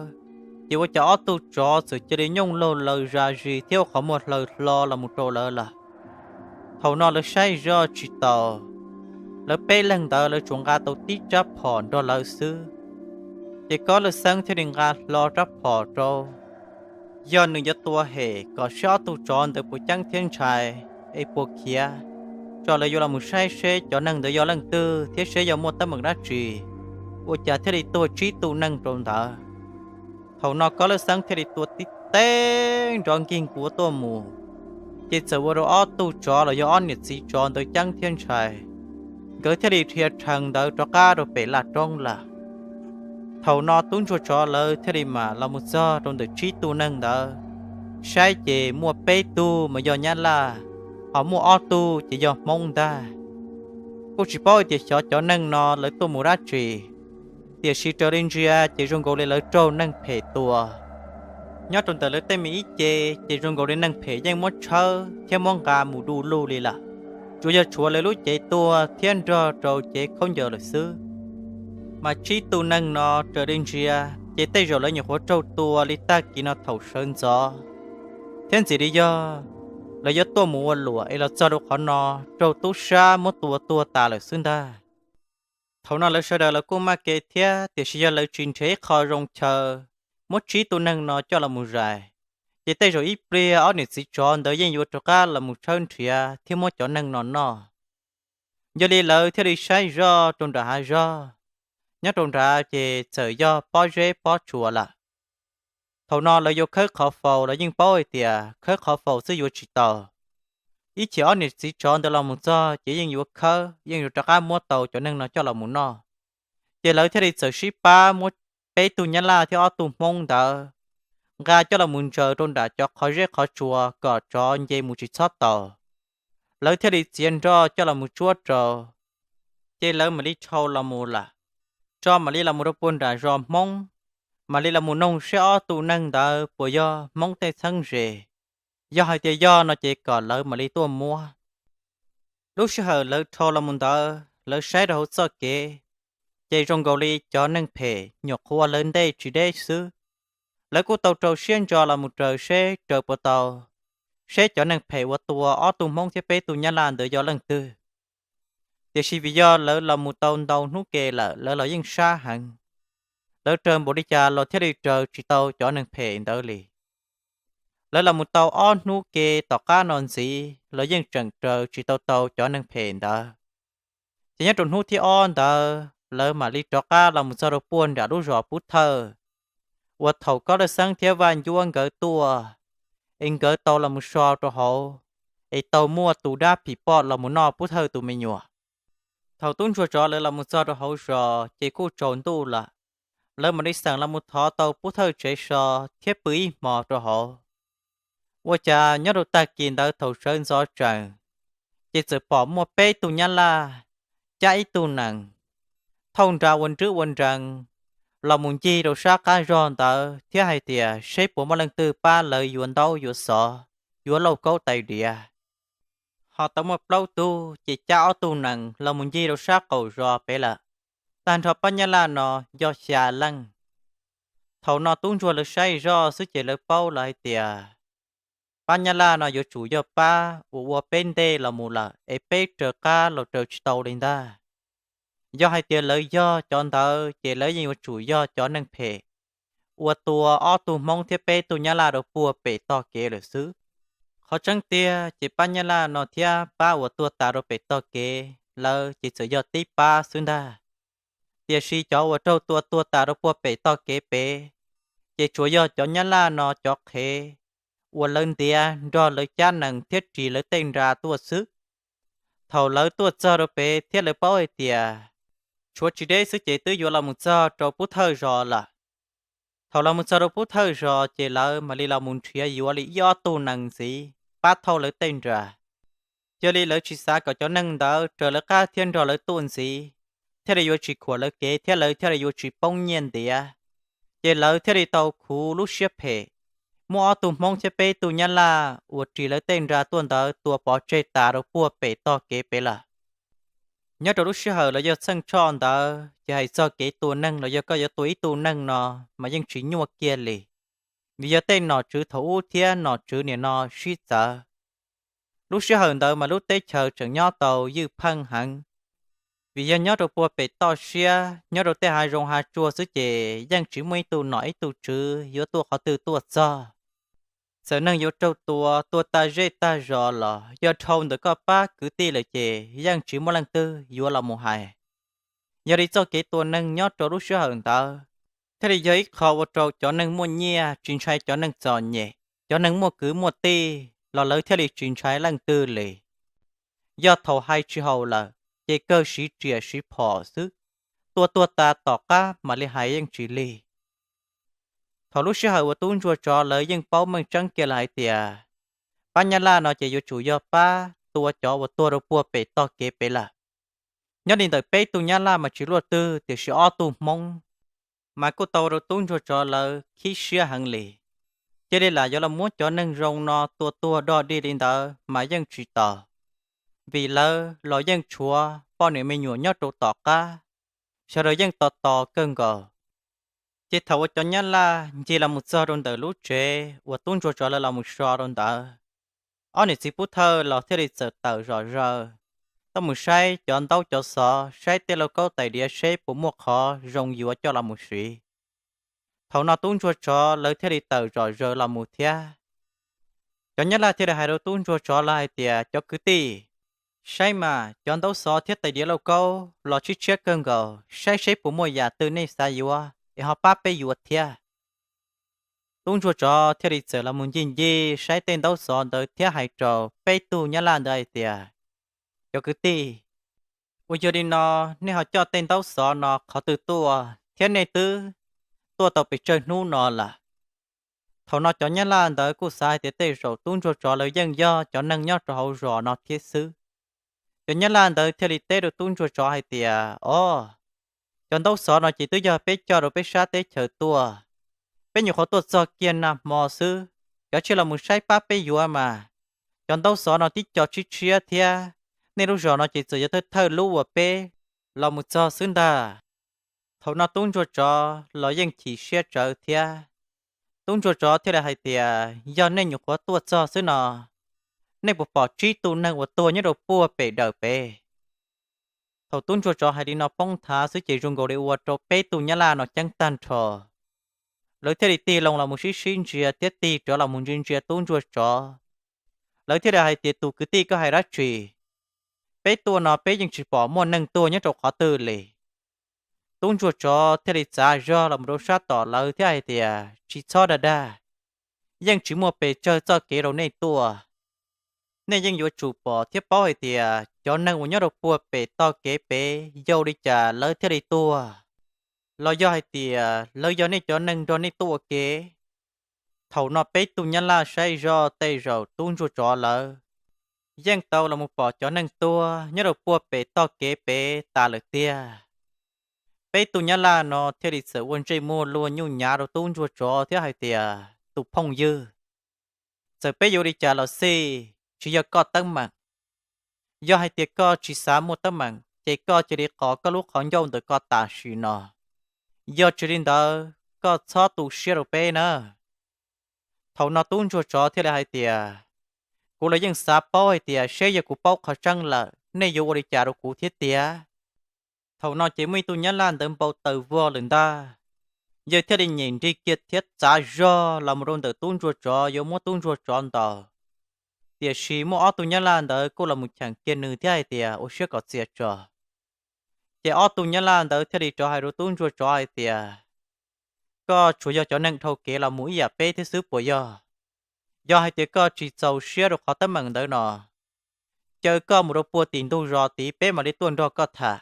ces ua cas ob tug tsov txawm cia li nyooj laug laws zas zis thiab ua qhov muag hlaws hlo los mus rau lawv lawm. Thaum no lawv saib zoj tsis taus, lawv peb leeg ntawd lawv tsuas nqa tau tib rab phom nrog lawv xwb. Ces Kob Laj Xeeb thiaj li nqa hlo rab phom rau, yog nws yuav tua hem kom seb ob tug tsov ntawd puas ceeb thiab ntshai es puas khiav, tso lawv yuav los mus saib seb cov neeg ntawd yog leej twg thiab seb yog muaj teeb meem dab tsi, ua cas thiaj li tuag tsib tug neeg rau ntawd. Thaum no Kob Laj Xeeb thiaj li tua tib teg nrov nkig nkuav tuaj mus, ces txawm ua rau ob tug tsov los yog ob niam txiv tsov ntawd ceeb thiab ntshai, nkawd thiaj li dhia rhees ntawd rov qab rau pem laj roob lawm. Thaum no tub ntsuag tsov lawv thiaj li mam los mus txog rau ntawm tsib tug neeg ntawd, saib ces muaj peb tug mas yog Nyab Laj, ho muaj ob tug ces yog Hmoob ntag. Kuj tsis paub tias xyov cov neeg no lawv tuaj mus dab tsi, tiam sis raws li ntsia ces zoo nkaus li lawv raug neeg phem tua. Nyob rau ntawm lawv tej me ib ce, ces zoo nkaus li neeg phem yeej muab tshawb thiab muab nqa mus du lug li lawm, tsuas yog tshuav lawv lub cev tuag thiab nrog rau cev khaub ncaws lawm xwb. Mas tsib tug neeg no raws li ntsia, ces tej zaum lawv nyuam qhuav raug tua li tag kis no thaum sawv ntxov, thiab ntxim li yog lawv yuav tuaj mus ua luam es los txog rau qhov no raug tub sab muab tua tuag tas lawm xwb ntag. Thaum no lawv sawv daws los kuj maj ke thiab, tiam sis yog lawv tsis nrhiav ib qho zoo chaw muab tsib tug neeg no coj los mus zais, ces tej zaum ib pliag ob niam txiv tsov ntawd yeej yuav rov qab los mus tshawb nrhiav thiab muab cov neeg no noj. Yog li lawv thiaj li saib zoj rau nram hav zog, nyob rau nrad ces txawm yog pob zeb pob tsuas lawm. Thaum no lawv yuav khawb qhov faus los yeej paub hais tias khawb qhov faus xwb yuav tsis tau. Ib chim ob niam txiv tsov ntawd los mus txog ces yeej yuav khawb, yeej yuav rov qab muab tau cov neeg no coj los mus noj. Ces lawv thiaj li txawm sib pab muab peb tug Nyab Laj thiab ob tug Hmoob ntawd nqa coj los mus ntsaws rau nram cov qhov zeb qhov tsuas kom tsov nce mus tsis txhob taus. Lawv thiaj li txiav nroj coj los mus tsuab rau, ces lawv mam li dhau los mus lawm, tso mam li los mus rau puag nram zos Hmoob, mam li los mus noog seb ob tug neeg ntawd puas yog Hmoob tej txheeb ze. Yog hais tias yog no ces kom lawv mam li tuaj muab. Lub sij hawm lawv dhau los mus ntawd lawv saib rau hauv txoj kev, ces zoo nkaus li cov neeg phem nyuam qhuav ua lawv ntej tsis deb xwb. Lawv kuj tau rau siab ntso los mus raws seb raws puas tau, seb cov neeg phem uas tua ob tug Hmoob thiab peb tug Nyab Laj ntawd yog leej twg. Tiam sis vim yog lawv los mus tau ntau hnub ke lawm lawv los yeej sab heev, lawv raws npaum li cas los thiaj li raws tsis tau cov neeg phem ntawd li. Lawv los mus tau ob hnub ke tom qab no ntxiv los yeej tseem raws tsis tau tau cov neeg phem ntawd. Ces nyob rau hnub thib ob ntawd lawv mam li rov qab los mus txog rau puag nram lub zos Pub Thawj, uas thaum Kob Laj Xeeb thiab Vaj Ncuab nkawd tuaj, es nkawd tau los mus so rau hauv, es tau muaj tus dab phim poj los mus noj Pub Thawj tus me nyuam. Thaum tub ntsuag tsov lawv los mus txog rau hauv zos ces kuj tsaus ntuj lawm, lawv mam li xeem los mus thov tau Pub Thawj tsev so thiab pw ib hmos rau hauv. Ua cas nyob rau tag kis ntawd thaum sawv ntxov tsees, ces txawm pom muaj peb tug Nyab Laj, cab ib tug nees, thauj nra ua nrwb ua nrees, los mus ncig rau sab qab zog ntawd thiab hais tias seb puas muaj leej twg pab lawv yuav ntaub yuav xov, yuav lauj kaub tais diav. ho tau muaj plaub tug ces cab ob tug nees los mus ncig rau sab qaum zos pem lawm. Tag nrho pab nyab laj no yog xya leej. Thaum no tub ntsuag lawv saib zoj xwb ces lawv paub lawm hais tias pab nyab laj no yuav tsum yog pab uas ua peb ntej los mus lawm es peb raws qab los raws tsis tau li ntag. Yog hais tias lawv yog cov ntawd ces lawv yeej yuav tsum yog cov neeg phem uas tua ob tug hmoob thiab peb tug nyab laj rau puag pem tog kev lawm xwb. Qhov tseeb tiag ces pab nyab laj no thiab pab uas tuag tas rau pem tog kev lawv ces txawm yog tib pab xwb ntag. Tiam sis cov uas raug tua tuag tas rau puag pem tog kev pem ces tsuas yog cov nyab laj no cov qhev uas lawv ntiav nrog lawv cab nees thiab ris lawv tej nra tuaj xwb. Thaum lawv tuaj txog rau pem thiab lawv paub hais tias tshuav tsis deb xwb ces twb yuav los mus txog rau pub thawj zos lawm. Thaum los mus txog rau pub thawj zos ces lawv mam li los mus nrhiav yuav li ib ob tug nees ntxiv pab thauj lawv tej nra. Cia li lawv tsis xav kom cov neeg ntawd raws lawv qab thiab nrog lawv tuaj ntxiv, thiaj li yuav tsis khuam lawv kev thiab lawv thiaj li yuav tsis poob nyiaj ntiav. Ces lawv thiaj li tau khuv lub siab phem, muab ob tug hmoob thiab peb tug nyab laj uas ris lawv tej nra tuaj ntawd tua pov tseg tas rau puag pem tog kev pem lawm. Nyob rau lub sij hawm los yog txheej tshoj ntawd ces hais txog kev tua neeg los yog koj yuav tua ib tug neeg no mas yeej tsis nyuaj kiag li, vim yog tej nom tswv thaum ub thiab nom tswv niam no sib txawv. Lub sij hawm ntawd mas lub teb chaws tseem nyob tau ywj pheej heev, vim yog nyob rau puag pem toj siab nyob rau tej hav zoov hav tsuag xwb ces yeej tsis muaj ib tug nom ib tug tswv yuav tuaj qhov twg tuaj txog. Txawm neeg yuav raug tua tuag tag zej tag zos los yog dhau ntawm koj pab kwv tij lawm ces yeej tsis muaj leej twg yuav los mus hais. Yog li txoj kev tua neeg nyob rau lub sij hawm ntawd thiaj li yog ib qho ua rau cov neeg muaj nyiaj tsis ntshai cov neeg txom nyem, cov neeg muaj kwv muaj tij los lawv thiaj li tsis ntshai leej twg li. Yog thaum hais tsis haum lawm ces kawg siv riam siv phom xwb, tua tuag tas tom qab mam li hais yeej tsis lig. Thaum lub sij hawm uas tub ntsuag tsov lawv yeej paub meej tseeb kiag lawm hais tias pab nyab laj no ces yuav tsum yog pab tua cov uas tuag rau puag pem tog kev pem lawm. Nyob li ntawm peb tug nyab laj mas tsis luaj twg tiam sis ob tug hmoob mas kuj tau rau tub ntsuag tsov lawv khib siab heev li. Cia li lam yuav los muab cov neeg zoo no tua tuag dog dig li ntawd mas yeej tsis tau, vim lawv los yeej tshuav poj niam me nyuam nyob rau tom qab, sawv daws yeej tos tos kawg nkaus. Ces thaum uas cov nyab laj ncig los mus txog rau ntawm lub tsev uas tub ntsuag tsov lawv los mus so rau ntawd, ob niam txiv pub thawj los thiaj li txawm tawm zom zaws tuaj mus saib cov ntaub cov xov, saib tej lauj kaub tais diav seb puas muaj qhov zoo yuav coj los mus siv. Thaum no tub ntsuag tsov lawv thiaj li tawm zom zaws los mus thiab. Cov nyab laj thiaj li hais rau tub ntsuag tsov lawv hais tias, cov kwv tij, saib mas cov ntaub xov thiab tais diav lauj kaub los tshiab tshiab kawg nkaus, saib seb puas muaj yam twg nej xav yuav es ho pab peb yuav thiab. Tub ntsuag tsov thiaj li txawm los mus ncig ncig saib tej ntaub xov ntawd thiab hais rau peb tug nyab laj ntawd hais tias, cov kwv tij, ua yog li no nej ho coj tej ntaub xov no qhov twg tuaj thiab nej twb tuaj tau pes tsawg hnub no lawm? Thaum no cov nyab laj ntawd kuj xav hais tias tej zaum tub ntsuag tsov lawv yeej yog cov neeg nyob rau hauv zos no thiab xwb. Cov nyab laj ntawd thiaj li teb rau tub ntsuag tsov hais tias, o, cov ntaub xov no ces twb yog peb coj rau peb sab teb chaws tuaj. Peb nyuam qhuav tuaj txog kiag nag hmo xwb, kav tsij los mus saib pab peb yuav mas. Cov ntaub xov no tib co tshiab tshiab thiab, nej lub zos no ces txawm yog thawj thawj lub uas peb los mus txog xwb ntag. Thaum no tub ntsuag tsov los yeej chim siab tsawv thiab. Tub ntsuag tsov thiaj li hais tias, yog nej nyuam qhuav tuaj txog xwb no, nej puas pom tsib tug neeg uas tuag nyob rau puag pem dawm pem? Thaum tub ntsuag tsov hais li no poob thav xwb ces zoo nkaus li ua rau peb tug nyab laj no ceeb tag nrho. Lawv thiaj li tig loo los mus sib sib ntsia thiab tig rov los mus ntsia ntsia tub ntsuag tsov. Lawv thiaj li hais tias, tus kwv tij, koj hais dab tsi? Peb tuaj no peb yeej tsis pom muaj neeg tuag nyob rau qhov twg li. Tub ntsuag tsov thiaj li txav zog los mus rau sab tom lawv thiab hais tias, tsis txhob dag dag, yeej tsis muaj pes tsawg txoj kev rau nej tuaj. Nej yeej yuav tsum pom thiab paub hais tias cov neeg uas nyob rau puag pem tog kev pem yog ua li cas lawv thiaj li tuag, los yog hais tias lawv yog nej cov neeg nrog nej tuaj ua ke. Thaum no peb tug nyab laj saib zoj tej zaum tub ntsuag tsov lawv yeej tau los mus pom cov neeg tuag nyob rau puag pem tog kev pem tas lawm tiag. Peb tug nyab laj no thiaj li txawm ua ntsej muag luag nyuj nyav rau tub ntsuag tsov thiab hais tias, tus phooj ywg, txawm peb yuav ua li cas los xij, tsis yog koj teeb meem. Yog hais tias koj tsis xav muaj teeb meem ces koj cia li qov koj lub qhov ncauj ntawm koj tam sim no. Yog tsis li ntawd koj txhob tu siab rau peb na. Thaum no tub ntsuag tsov thiaj li hais tias, kuv los yeej xav paub hais tias seb yog kuv paub qhov tseeb lawm nej yuav ua li cas rau kuv thiab tiag. Thaum no ces muaj ib tug nyab laj ntawd npau taws vog lawm ntag. Yawg thiaj li nyem nrig kiag thiab txav zog los mus rau ntawm tub ntsuag tsov yuav muab tub ntsuag tsov ntaus. Tiam sis muaj ob tug nyab laj ntawd kuj los mus cheem kiag nws thiab hais tias ua siab kom txias tso. Ces ob tug nyab laj ntawd thiaj li rov hais rau tub ntsuag tsov hais tias, koj tsuas yog cov neeg dhau kev los mus ib yam peb thiab xwb puas yog? Yog hais tias koj tsis txaus siab rau qhov teeb meem ntawd no, caw koj mus rau puag tim ntug zos tid peb mam li tuaj nrog koj tham.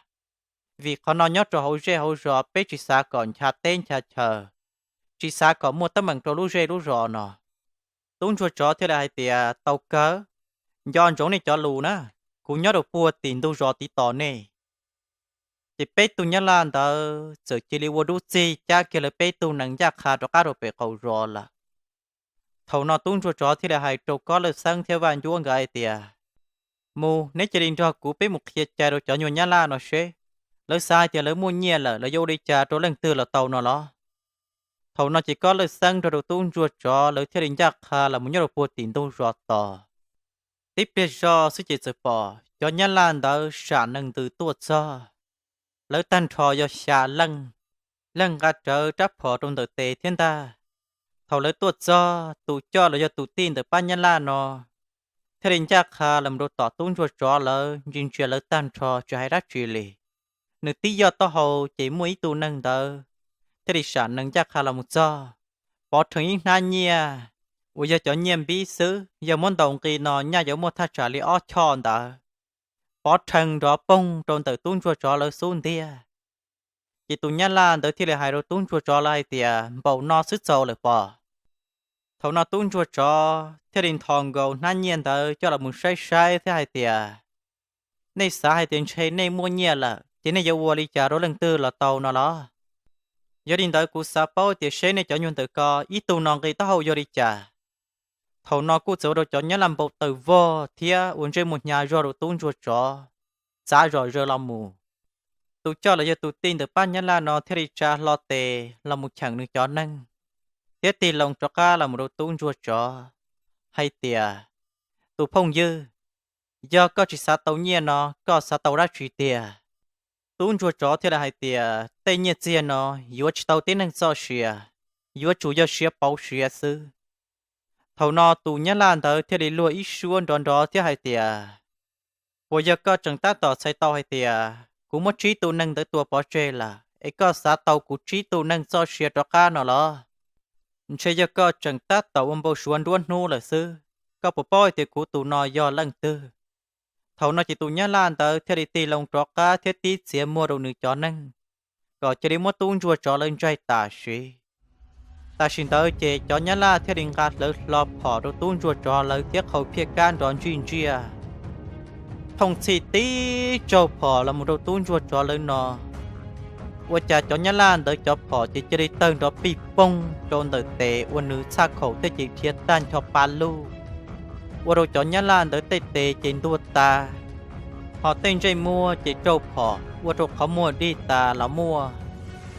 Vim qhov no nyob rau hauv zej hauv zos peb tsis xav kom ncha teb ncha chaw, tsis xav kom muaj teeb meem rau lub zej lub zos no. Tub ntsuag tsov thiaj li hais tias, tau kawg, nco ntsoov nej cov lus na, kuv nyob rau puag tim ntug zos tid tos nej. Ces peb tug nyab laj ntawd txawm cia li ua dub txig cab kiag lawv peb tug nees ncaj qha rov qab rau pem qaum zos lawm. Thaum no tub ntsuag tsov thiaj li hais rau Kob Lawj Xeeb thiab Vaj Ncuab nkawd hais tias, mus, neb cia li nrog kuv peb mus qhia cai rau cov nyuag nyab laj no seb lawv xav hais tias lawv muaj nyiaj lawm lawv yuav ua li cas rau leej twg los tau no los. Thaum no ces Kob Lawj Xeeb nrog rau tub ntsuag tsov lawv thiaj li ncaj qha los mus nyob rau puag tim ntug zos tos. Tib pliag zog xwb ces txawm pom cov nyab laj ntawd sam nees ntws tuaj txog. Lawv tag nrho yog xya leej, leej nqa rawv rab phom rau ntawm tes thiab ntag. Thaum lawv tuaj txog, tus coj los yog tus tij ntawm pab nyab laj no thiaj li ncaj qha los rau tom tub ntsuag tsov lawv ntsia ntsia lawv tag nrho tsis hais dab tsi li. Nws tib yoj taub hau ces muaj ib tug neeg ntawd thiaj li sam nees ncaj qha los mus txog, pov rhees ib hnab nyiaj uas yog cov nyiaj npib xwb, yog muab ntaus nqi no nyaj yuav muaj thaj tsam li ob choj ntawd, pov rhees nrov poog rau ntawm tub ntsuag tsov lawv xub ntiag. Ces tus nyab laj ntawd thiaj li hais rau tub ntsuag tsov lawv hais tias, npaum no xwb txaus lawm pob? Thaum no tub ntsuag tsov thiaj li nthos nkaus hnab nyiaj ntawd coj los mus saib saib thiab hais tias, nej xav hais tias ntshe nej muaj nyiaj lawm ces nej yuav ua li cas rau leej twg los tau no los? Yog li ntawd kuv xav paub tias seb nej cov nyuag ntawm ko ib tug no nqi taub hau yog li cas. Thaum no kuj txawm ua rau cov nyab laj npau taws vog thiab ua ntsej muag hnyav zog rau tub ntsuag tsov, txav zom zaws los mus. Tus coj los yog tus tij ntawm pab nyab laj no thiaj li tsa hlo tes los mus cheem nws cov neeg, thiab tig loo rov qab los mus rau tub ntsuag tsov hais tias, tus phooj ywg, yog koj tsis xav tau nyiaj no koj xav tau dab tsi tiag? Tub ntsuag tsov thiaj li hais tias, tej nyiaj txiag no yuav tsis tau tib neeg txoj sia, yuav tsum yog siav pauv siav xwb. Thaum no tus nyab laj ntawd thiaj li luag ib suab nrov nrov thiab hais tias, puas yog koj tseem tab tom txhais tau hais tias kuv muab tsib tug neeg ntawd tua pov tseg lawm es koj xav tau kuv tsib tug neeg txoj sia rov qab no los? Ntshe yog koj tseem tab tom ua npau suav nruab hnub lawm xwb, koj puas paub hais tias kuv tus no yog leej twg? Thaum no ces tus nyab laj ntawd thiaj li tig loo rov qab thiab tib txiav muag rau nws cov neeg kom cia li muab tub ntsuag tsov lawv ntsaig tam sim. Tam sim ntawd ces cov nyab laj thiaj li nqa hlawv hlo phom rau tub ntsuag tsov lawv thiab qhau phiaj kab nrov ntsij ntsiaj, thooj txhij tib tsaug phom los mus rau tub ntsuag tsov lawv no. Ua cas cov nyab laj ntawd cov phom ces cia li tawg nrov pij poog rau ntawm tes ua nws txhaj khaum thiaj ces dhia tag ncho pa luj, ua rau cov nyab laj ntawd tej tes ces ntuag tas, ho tej ntsej muag ces raug phom ua rau qhov muag dig tas los muaj.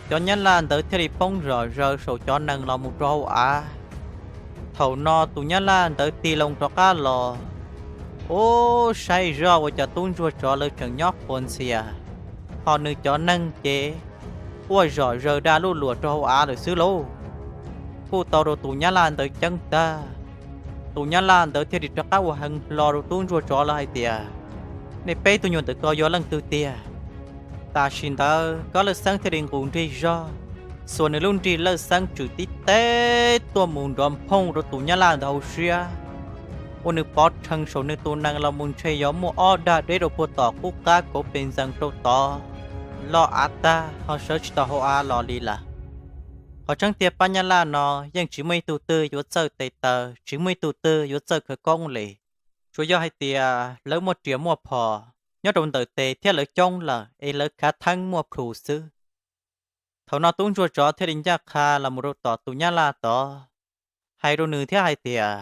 Cov nyab laj ntawd thiaj li poob zom zaws saum cov nees los mus rau hauv av. Thaum no tus nyab laj ntawd tig loo rov qab los, ub, saib zoj ua cas tub ntsuag tsov lawv tseem nyob qhuav ntxhias, ho nws cov neeg ces quaj zom zaws dag luj luam rau hauv av lawm xwb lauj. Kuj tau rau tus nyab laj ntawd ceeb tag. Tus nyab laj ntawd thiaj li rov qab ua heev hlo rau tub ntsuag tsov lawv hais tias, nej peb tug nyuag ntawm ko yog leej twg tiag? Tam sim ntawd Kob Lawj Xeeb thiaj li nqus nrig zog, xuas nws lub nrig Lawj Xeeb tswm tib teb tuaj mus nrov nphooj rau tus nyab laj ntawd hauv siab, ua nws pov rhees saum nws tus nees los mus ntshe yuav muaj ob dag deb rau puag tom qub qab kauv pes ntxees rau tod, loj av tag ho sawv tsis tau hauv av los li lawm. Qhov tseeb tiag pab nyab laj no yeej tsis muaj ib tug twg yuav txawj tes taw, tsis muaj ib tug twg yuav txawj khawv koob li. Tsuas yog hais tias lawv muaj riam muaj phom nyob rau ntawm tes thiab lawv coob lawm es lawv khav theeb muaj plhus xwb. Thaum no tub ntsuag tsov thiaj li ncaj qha los mus rau tom tus nyab laj tod, hais rau nws thiab hais tias,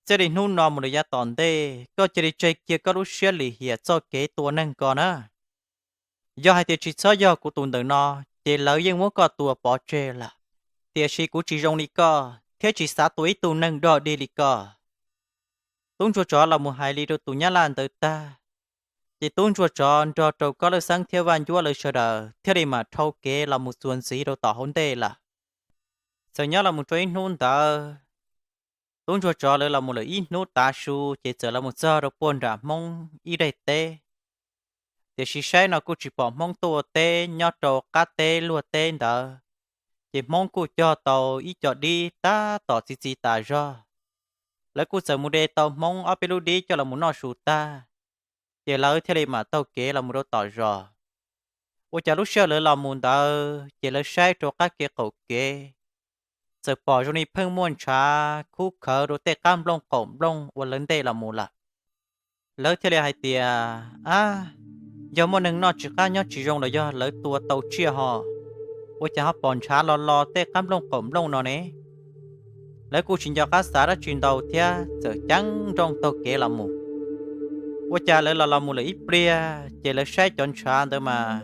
Txij li hnub no mus rau yav tom ntej koj cia li tseg kiag koj lub siab lim hiam txoj kev tua neeg ko na. Yog hais tias tsis txhob yog kuv tus ntawm no, ces lawv yeej muab koj tua pov tseg lawm. Tiam sis kuv tsis zoo li koj thiab tsis xav tua ib tug neeg dog dig li koj. Tub ntsuag tsov los mus hais li rau tus nyab laj ntawd tag, ces tub ntsuag tsov nrog rau Kob Lawj Xeeb thiab Vaj Ncuab lawv sawv daws thiaj li mam dhau kev los mus txuas ntxiv rau tom hauv ntej lawm. Txawm nyob los mus rau ib hnub ntawd, tub ntsuag tsov lawv los mus lawm ib hnub tav su ces txawm los mus txog rau puag nram Hmoob ib daim teb. Tiam sis saib no kuj tsis pom Hmoob tuaj ua teb nyob rau qab teb luag teb ntawd, ces Hmoob kuj cog tau ib co dib tab tom txi txiv tas zog. Lawv kuj txawm mus de tau Hmoob ob peb lub dib coj los mus noj su tag, ces lawv thiaj li mam taug kev los mus rau tom zos. Ua cas lub sij hawm lawv los mus ntawd ces lawv saib rau qab kev qaum kev, txawm pom zoo li pheej muaj ntshav khub khawv rau tej qab nplooj qaum nplooj ua lawv ntej los mus lawm. Lawv thiaj li hais tias, ab, yog muaj neeg noj tsis qab nyob tsis zoo los yog lawv tua tau tsiaj ho, ua cas ho pom ntshav lo lo tej qab nplooj qaum nplooj no ne? Lawv kuj tsis nco qab xav dab tsi ntau thiab txawm ceev nrooj taug kev los mus. Ua cas lawv los los mus lawm ib pliag ces lawv saib cov ntshav ntawd mas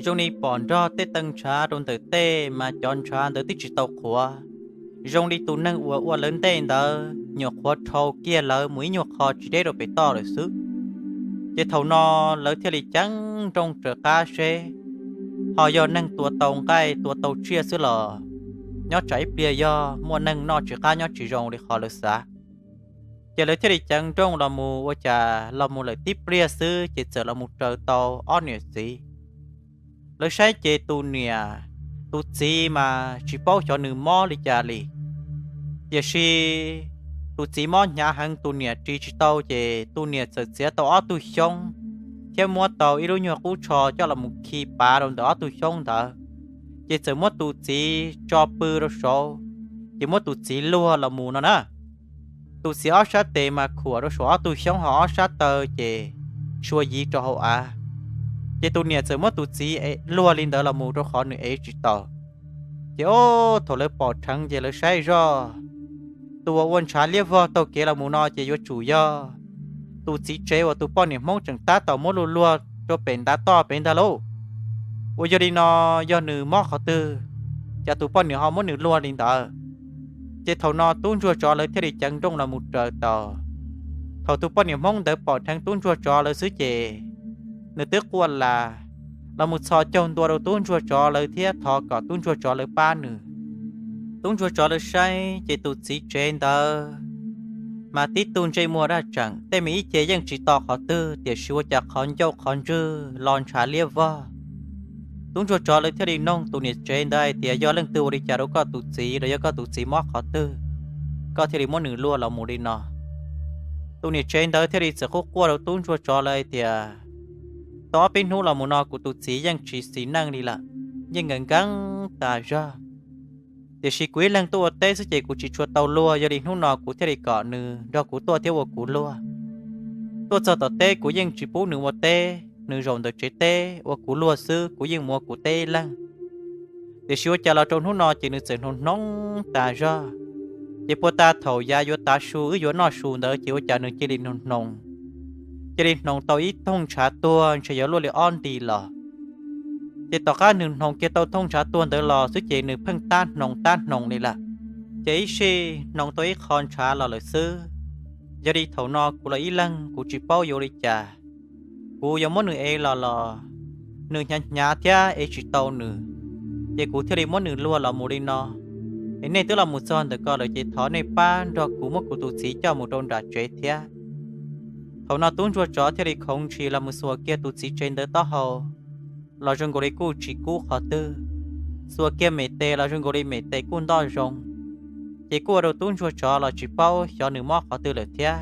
zoo li pom nrog tej tee ntshav rau ntawm tej mas cov ntshav ntawd twb tsis tau qhuav, zoo li tus neeg uas ua lawv ntej ntawd nyuam qhuav dhau kiag lawv mus ib nyuag qho tsis deb rau pem toj lawm xwb. Ces thaum no lawv thiaj li ceev nrooj raws qab seb ho yog neeg tua tau nqaij tua tau tsiaj xwb los nyob tsam ib pliag yog muaj neeg noj tsis qab nyob tsis zoo li qhov lawv xav. Ces lawv thiaj li ceev nrooj los mus, ua cas los mus lawm tib pliag xwb ces txawm los mus raws tau ob niam txiv. Lawv saib ces tus niam, tus txiv mas tsis paub xyov nws mob li cas li. Tiam sis tus txiv mob hnyav heev tus niam ris tsis tau ces tus niam txawm txiav tau ob tug xyoob thiab muab tau ib lub nyuag qub tsho coj los mus khi pav rau ntawm ob tug xyoob ntawd, ces txawm muab tus txiv tso pw rau saud, ces muab tus txiv luag los mus no na. Tus txiv ob sab tes mas khuam rau saum ob tug xyoob ho ob sab taw ces sua yiv rau hauv av. Ces tus niam txawm muab tus txiv luag li ntawd los mus rau qhov nws ev tsis tau. Ces ob thaum lawv pom dheev ces lawv saib zoj, tus uas ua ntshav liab vog taug kev los mus no ces yuav tsum yog tus txiv tsev uas tus poj niam Hmoob tseem tab tom muab luag luag rau pem ntav toj pem ntag lauj. Uas yog li no, yog nws mob qhov twg, cas tus poj niam ho muab nws luag li ntawd? Ces thaum no tub ntsuag tsov lawv thiaj li ceev nrooj los mus raws tau. Thaum tus poj niam Hmoob ntawd pom dheev tub ntsuag tsov lawv xwb ces nws twb quaj las los mus txhos caug ntua rau tub ntsuag tsov lawv thiab thov kom tub ntsuag tsov lawv pab nws. Tub ntsuag tsov lawv saib ces tus txiv tsev ntawd mas tib tug ntsej muag daj tseem, tej me ib ce yeej tsis to qhov twg, tiam sis ua cas qhov ncauj qhov ntswg los ntshav liab vog. Tub ntsuag tsov lawv thiaj li noog tus niam tsev ntawd hais tias, yog leej twg ua li cas rau koj tus txiv los yog koj tus txiv mob qhov twg, koj thiaj li muab nws luag los mus li no? Tus niam tsev ntawd thiaj li txawm quj quaj rau tub ntsuag tsov lawv hais tias, tau ob peb hnub los mus no kuv tus txiv yeej tsis xis neej li lawm, yeej nkees nkees tas zog. Tiam sis kuv ib leeg tuaj ua teb xwb ces kuv tsis tshua tau luag, yog li hnub no kuv thiaj li kom nws nrog kuv tuaj thiab ua kuv luag. Tuaj txog tom teb kuv yeej tsis pub nws ua teb, nws zaum ntawm tsev teb ua kuv luag xwb, kuv yeej mus ua kuv teb ib leeg. Tiam sis ua cas los rau hnub no ces nws txawm hnoos hnoos tas zog. Ces puag ta thaum yav yuav tav su wb yuav noj su ntawd ces ua cas nws cia li hnoos hnoos, cia li hnoos tau ib thooj ntshav tuag ntshe yuav luaj li ob nti los. Ces tom qab nws hnoos kiag tau thooj ntshav tuag ntawd los xwb ces nws pheej tab hnoos tab hnoos li lawm. Ces ib sij hnoos tau ib qho ntshav los lawm xwb. Yog li thaum no kuv los ib leeg kuv tsis paub yuav ua li cas. Kuv yuav muab nws ev los los nws hnyav hnyav thiab ev tsis tau nws, ces kuv thiaj li muab nws luag los mus li no. Es nej twb los mus txog ntawm ko lawm ces thov nej pab nrog kuv muab kuv tus txiv coj mus rau nram tsev thiab. Thaum no tub ntsuag tsov thiaj li khoov ntshis los mus xuas kiag tus txiv tsev ntawd taub hau los zoo nkaus li kuj tsis kub qhov twg, xuas kiag mem tes los zoo nkaus li mem tes kuj ntoj zoo. Ces kuj ua rau tub ntsuag tsov los tsis paub xyov nws mob qhov twg lawm thiab.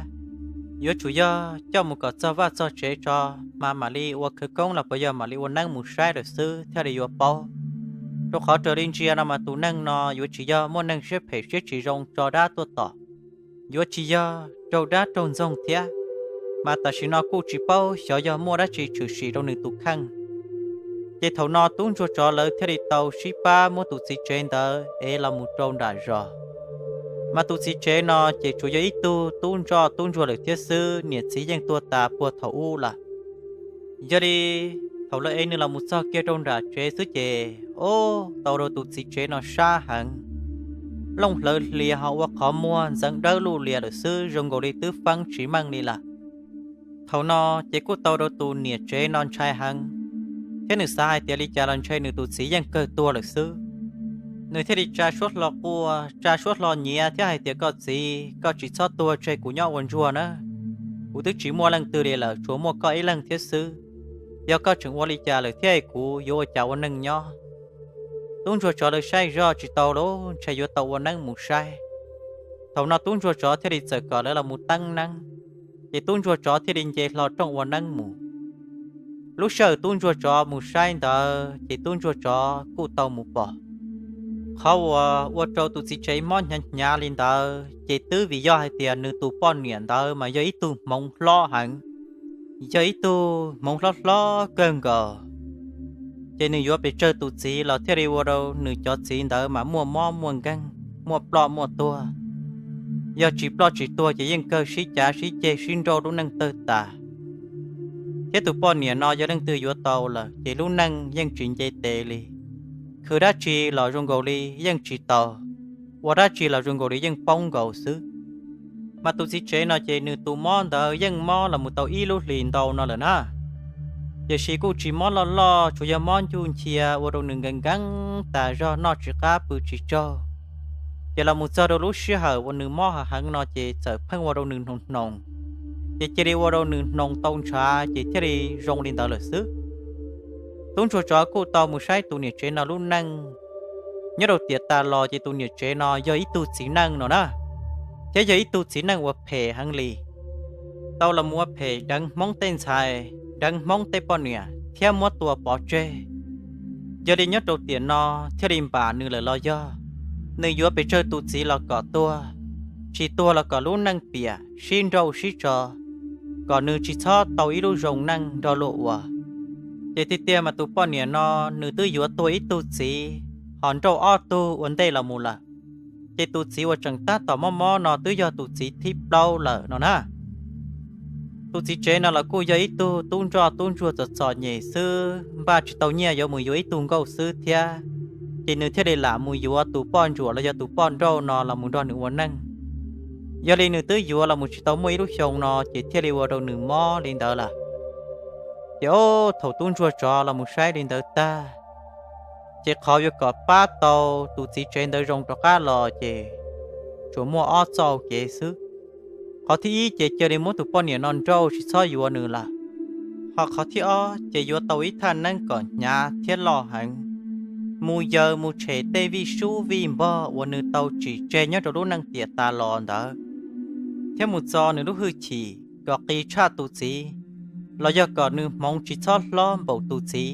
Yuav tsum yog coj mus kom txog vaj txog tsev tso, mas mam li ua khawv koob los puas yog mam li ua neeb mus saib lawm xwb thiaj li yuav paub. Rau qhov raws li ntsia no mas tus neeg no yuav tsis yog muaj neeg siab phem siab tsis zoo tso dab tuaj tom, yuav tsis yog raug dab raug ntxoog thiab, mas tam sim no kuj tsis paub xyov yog muaj dab tsi tshwm sim rau nws tus kheej. Ces thaum no tub ntsuag tsov lawv thiaj li tau sib pab muab tus txiv tsev ntawd ev los mus rau nram zos. Mas tus txiv tsev no ces tsuas yog ib tug tub ntsoj tub ntsuag lawm thiab xwb, niam txiv yeej tuag tas puag thaum ub lawm. Yog li thaum lawv ev nws los mus txog kiag rau nram tsev xwb ces, o, tau rau tus txiv tsev no sab heev, looj hlawv hlias ho ua qhov muag ntxeev dawb luj lias lawm xwb, zoo nkaus li twb feeb tsis meej li lawm. Thaum no ces kuj tau rau tus niam tsev no ntshai heev, thiab nws xav hais tias li cas los ntshe nws tus txiv yeej kawg tuag lawm xwb. Nws thiaj li tsa suab hlo quaj, tsa suab hlo nyiav thiab hais tias, Koj txiv, koj tsis txhob tuag tseg kuv nyob ua ntsuag na. Kuv twb tsis muaj leej twg li lawm, tsuas muaj koj ib leeg thiab xwb. Yog koj tseem ua li cas lawm thiab kuv yuav ua cas ua neej nyob? Tub ntsuag tsov lawv saib zog tsis tau lawm, ntshe yuav tau ua neeb mus saib. Thaum no tub ntsuag tsov thiaj li txawm kom lawv los mus teeb neeb, ces tub ntsuag tsov thiaj li nce hlo rooj ua neeb mus. Lub sij hawm tub ntsuag tsov mus saib ntawd ces tub ntsuag tsov kuj tau mus pom qhov uas ua rau tus txiv tsev mob hnyav hnyav li ntawd ces twb vim yog hais tias nws tus poj niam ntawd mas yog ib tug hmoov hlob heev, yog ib tug hmoov hlob hlob kawg nkaus. Ces nws yuav pes tsawg tus txiv los thiaj li ua rau nws cov txiv ntawd mas muaj mob muaj nkeeg, muaj ploj muaj tuag. Yog tsis ploj tsis tuag ces yeej kawg sib cav sib ceg sib nrauj lub neej tawg tas. Thiab tus poj niam no yog leej twg yuav tau lawm ces lub neej yeej tsis nce tes li, khwv dab tsi los zoo nkaus li yeej tsis tau, ua dab tsi los zoo nkaus li yeej poob nkaus xwb. Mas tus txiv tsev no ces nws tus mob ntawd yeej mob los mus tau ib lub hlis ntau no lawm na, tiam sis kuj tsis mob loj loj, tsuas yog mob ncuj nchia ua rau nws nkees nkees tas zog, noj tsis qab pw tsis tsaug. Ces los mus txog rau lub sij hawm uas nws mob heev heev no ces txawm pheej ua rau nws hnoos hnoos, ces cia li ua rau nws hnoos tau ntshav ces thiaj li zoo li ntawd lawm xwb. Tub ntsuag tsov kuj tau mus saib tus niam tsev no lub neej. Nyob rau tiam tas los ces tus niam tsev no yog ib tug txiv neej no na, thiab yog ib tug txiv neej uas phem heev li, tau los mus ua phem deev Hmoob tej ntxhais, deev Hmoob tej poj niam thiab muab tua pov tseg. Yog li nyob rau tiam no thiaj li npam nws lawm los yog nws yuav pes tsawg tus txiv los kom tuag, tsis tuag los kom lub neej piam sib nrauj sib tso, kom nws tsis txhob tau ib lub zoo neej nrog luag ua. Ces tiag tiag mas tus poj niam no nws twb yuav tuag ib tug txiv ho nrauj ob tug ua ntej los mus lawm, ces tus txiv uas tseem tab tom mob mob no twb yog tus txiv thib plaub lawm no na. Tus txiv tsev no los kuj yog ib tug tub ntsoj tub ntsuag txom txom nyem xwb, npaj tsis tau nyiaj yuav mus yuav ib tug nkauj xwb thiab, ces nws thiaj li lam mus yuav tus poj ntsuam los yog tus poj nrauj no los mus nrog nws ua neej. Yog li nws twb yuav los mus tsis tau muaj ib lub xyoo no ces thiaj li ua rau nws mob li ntawd lawm. Ces o, thaum tub ntsuag tsov los mus saib li ntawd tag, ces qhov yuav kom pab tau tus txiv tsev ntawd zoo rov qab los ces tsuas muaj ob txoj kev xwb. Qhov thib ib ces cia li muab tus poj niam no nrauj tsis txhob yuav nws lawm. Ho qhov thib ob ces yuav tau ib thaj neeb kom hnyav thiab loj heev, mus yaws mus tshem tej vij sub vij npog uas nws tau tsim tseg nyob rau lub neej tiam tas los ntawd, thiab mus txo nws lub hwj chim kom qis tshaj tus txiv, los yog kom nws hmoov tsis txhob hlob npaum tus txiv,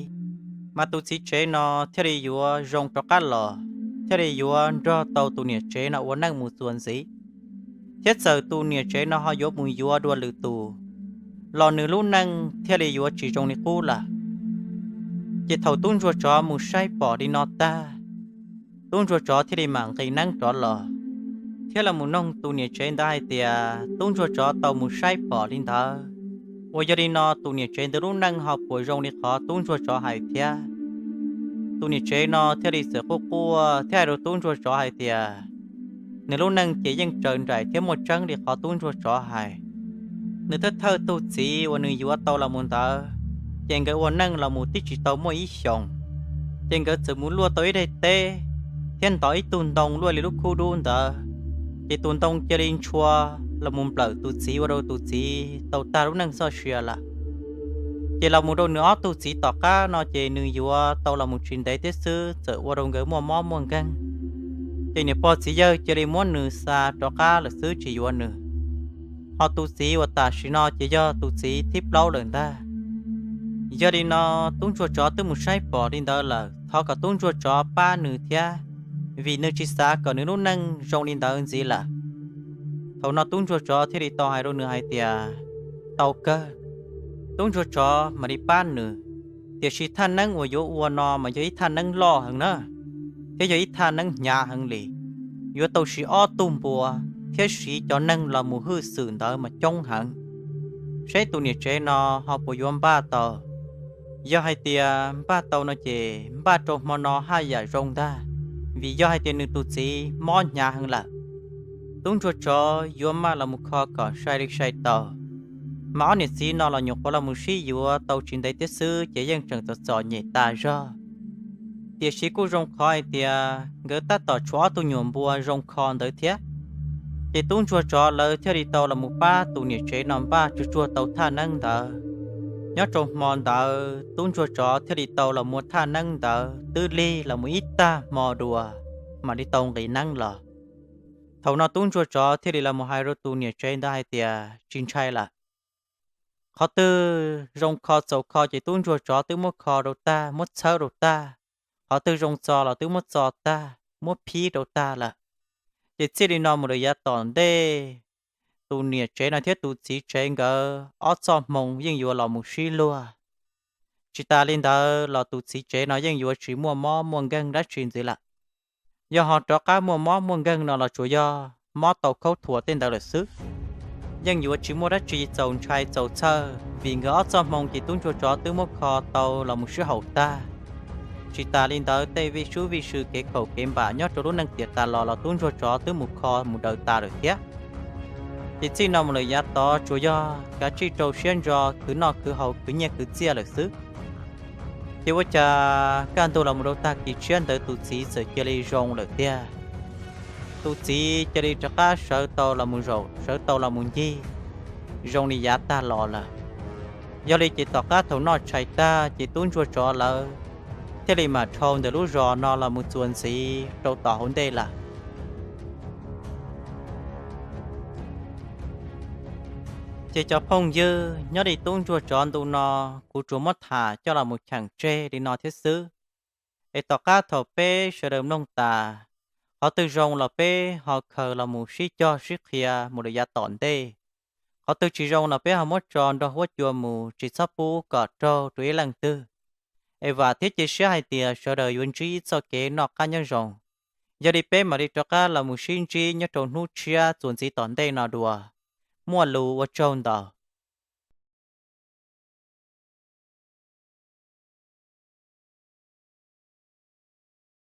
mas tus txiv tsev no thiaj li yuav zoo rov qab los, thiaj li yuav nrog tau tus niam tsev no ua neej mus txuas ntxiv. Thiab txawm tus niam tsev no ho yuav mus yuav dua lwm tus los nws lub neej thiaj li yuav tsis zoo li qub lawm. Ces thaum tub ntsuag tsov mus saib pom li no tag, tub ntsuag tsov thiaj li mam nqis neeb rov los, thiab los mus noog tus niam tsev ntawd hais tias tub ntsuag tsov tau mus saib pom li ntawd, uas yog li no tus niam tsev ntawd lub neej ho puas zoo li qhov tub ntsuag tsov hais thiab. Tus niam tsev no thiaj li txawm quaj quaj thiab hais rau tub ntsuag tsov hais tias nws lub neej ces yeej raws nraim thiab muaj tseeb li qhov tub ntsuag tsov hais. Nws thawj thawj tus txiv uas nws yuav tau los mus ntawd, ces nkawd ua neej los mus twb tsis tau muaj ib xyoos, ces nkawd txawm mus luaj tau ib daim teb thiab ntov ib tug ntoo luaj li lub khub dub ntawd, ces tus ntoo cia li ntshua los mus nplawm tus txiv ua rau tus txiv tau tag lub neej txoj sia lawm. Ces los mus rau nws ob tug txiv tom qab no ces nws yuav tau los mus tsis ntev thiab xwb txawm ua rau nkawd muaj mob muaj nkeeg. Ces niam pog txiv yawg cia li muab nws xa rov qab lawm xwb tsis yuav nws. Ho tus txiv uas tam sim no ces yog tus txiv thib plaub lawm ntag. Yog li no, tub ntsuag tsov twb mus saib pom li ntawd lawm, thov kom tub ntsuag tsov pab nws thiab, vim nws tsis xav kom nws lub neej zoo li ntawd ntxiv lawm. Thaum no tub ntsuag tsov thiaj li tau hais rau nws hais tias, tau kawg, tub ntsuag tsov mam li pab nws, tiam sis thaj neeb uas yuav ua no mas yog ib thaj neeb loj heev na, thiab yog ib thaj neeb hnyav heev li. yuav tau siv ob tug npua thiab siv cov neeg los mus hwj xwm ntawd mas coob heev, saib tus niam tsev no ho puas yuav npaj tau. Yog hais tias npaj tau no ces npaj rau hmo no haj yam zoo ntag, vim yog hais tias nws tus txiv mob hnyav heev lawm. Tub ntsuag tsov yuav maj los mus kho kom sai li sai tau, mas ob niam txiv no los nyuam qhuav los mus sib yuav tau tsis ntev thiab xwb ces yeej tseem txom txom nyem tas zog. Tiam sis kuj zoo qhov hais tias nkawd tab tom tshuav ob tug nyuam npua zoo kho ntawd thiab, ces tub ntsuag tsov lawv thiaj li tau los mus pab tus niam tsev no npaj tsuag tsuag tau thaj neeb ntawd. Nyob rau hmo ntawd tub ntsuag tsov thiaj li tau los muab thaj neeb ntawd twb lig los mus ib tag hmo dua mam li tau nqis neeb los. Thaum no tub ntsuag tsov thiaj li los mus hais rau tus niam tsev ntawd hais tias tsis ntshai lawm. Qhov twg zoo kho txaus kho ces tub ntsuag tsov twb muab kho rau tag, muab txhawb rau tag. Qhov twg zoo txo los twb muab txo tag, muab phib rau tag lawm. Ces txij li no mus lawm yav tom ntej, tus niam tsev no thiab tus txiv tsev nkawd ob txoj hmoo yeej yuav los mus sib luag. Tsis tas li ntawd los tus txiv tsev no yeej yuav tsis muaj mob muaj nkeeg dab tsi ntxiv lawm. Yog ho rov qab muaj mob muaj nkeeg no los tsuas yog mob tau khaub thuas tej ntawd lawm xwb. Yeej yuav tsis muaj dab tsi txaus ntshai txaus txhawj vim nkawd ob txoj hmoo ces tub ntsuag tsov twb muab kho tau los mus sib haum tag. Tsis tas li ntawd tej vij sub vij sw kev khaum kev npam nyob rau lub neej tiam tas los los tub ntsuag tsov twb mus kho mus daws tas lawm thiab. Ces txij no mus lawm yav tod tsuas yog kav tsij rau siab ntso khwv noj khwv haus khwv nyiaj khwv txiaj lawm xwb. Ces ua cas kaj ntug los mus rau tag kis tshiab ntawd tus txiv txawm cia li zoo lawm tiag. Tus txiv cia li rov qab sawv tau los mus zaum, sawv tau los mus ncig, zoo li yav tag los lawm. Yog li ces tom qab thaum noj tshais tag ces tub ntsuag tsov lawv thiaj li mam dhau ntawm lub zos no los mus txuas ntxiv rau tom hauv ntej lawm. Ces cov phooj ywg, nyob li tub ntsuag tsov ntu no kuv tsuas muab tham coj los mus cheem tseg li no thiab xwb. Es tom qab thaum peb sawv daws mloog tas, qhov twg zoo los peb ho khaws los mus sib cog sib qhia mus lawm yav tom ntej. Qhov twg tsis zoo los peb ho muab tso nrog huab cua mus, tsis txhob pub kom raug rau ib leej twg. Es vam thiab cia siab hais tias sawv daws yuav ntsib ib txoj kev noj qab nyob zoo. Yog li peb mam li rov qab los mus sib ntsib nyob rau hnub tshiab txuas ntxiv tom ntej no dua. Muaj lus ua tsaug ntau.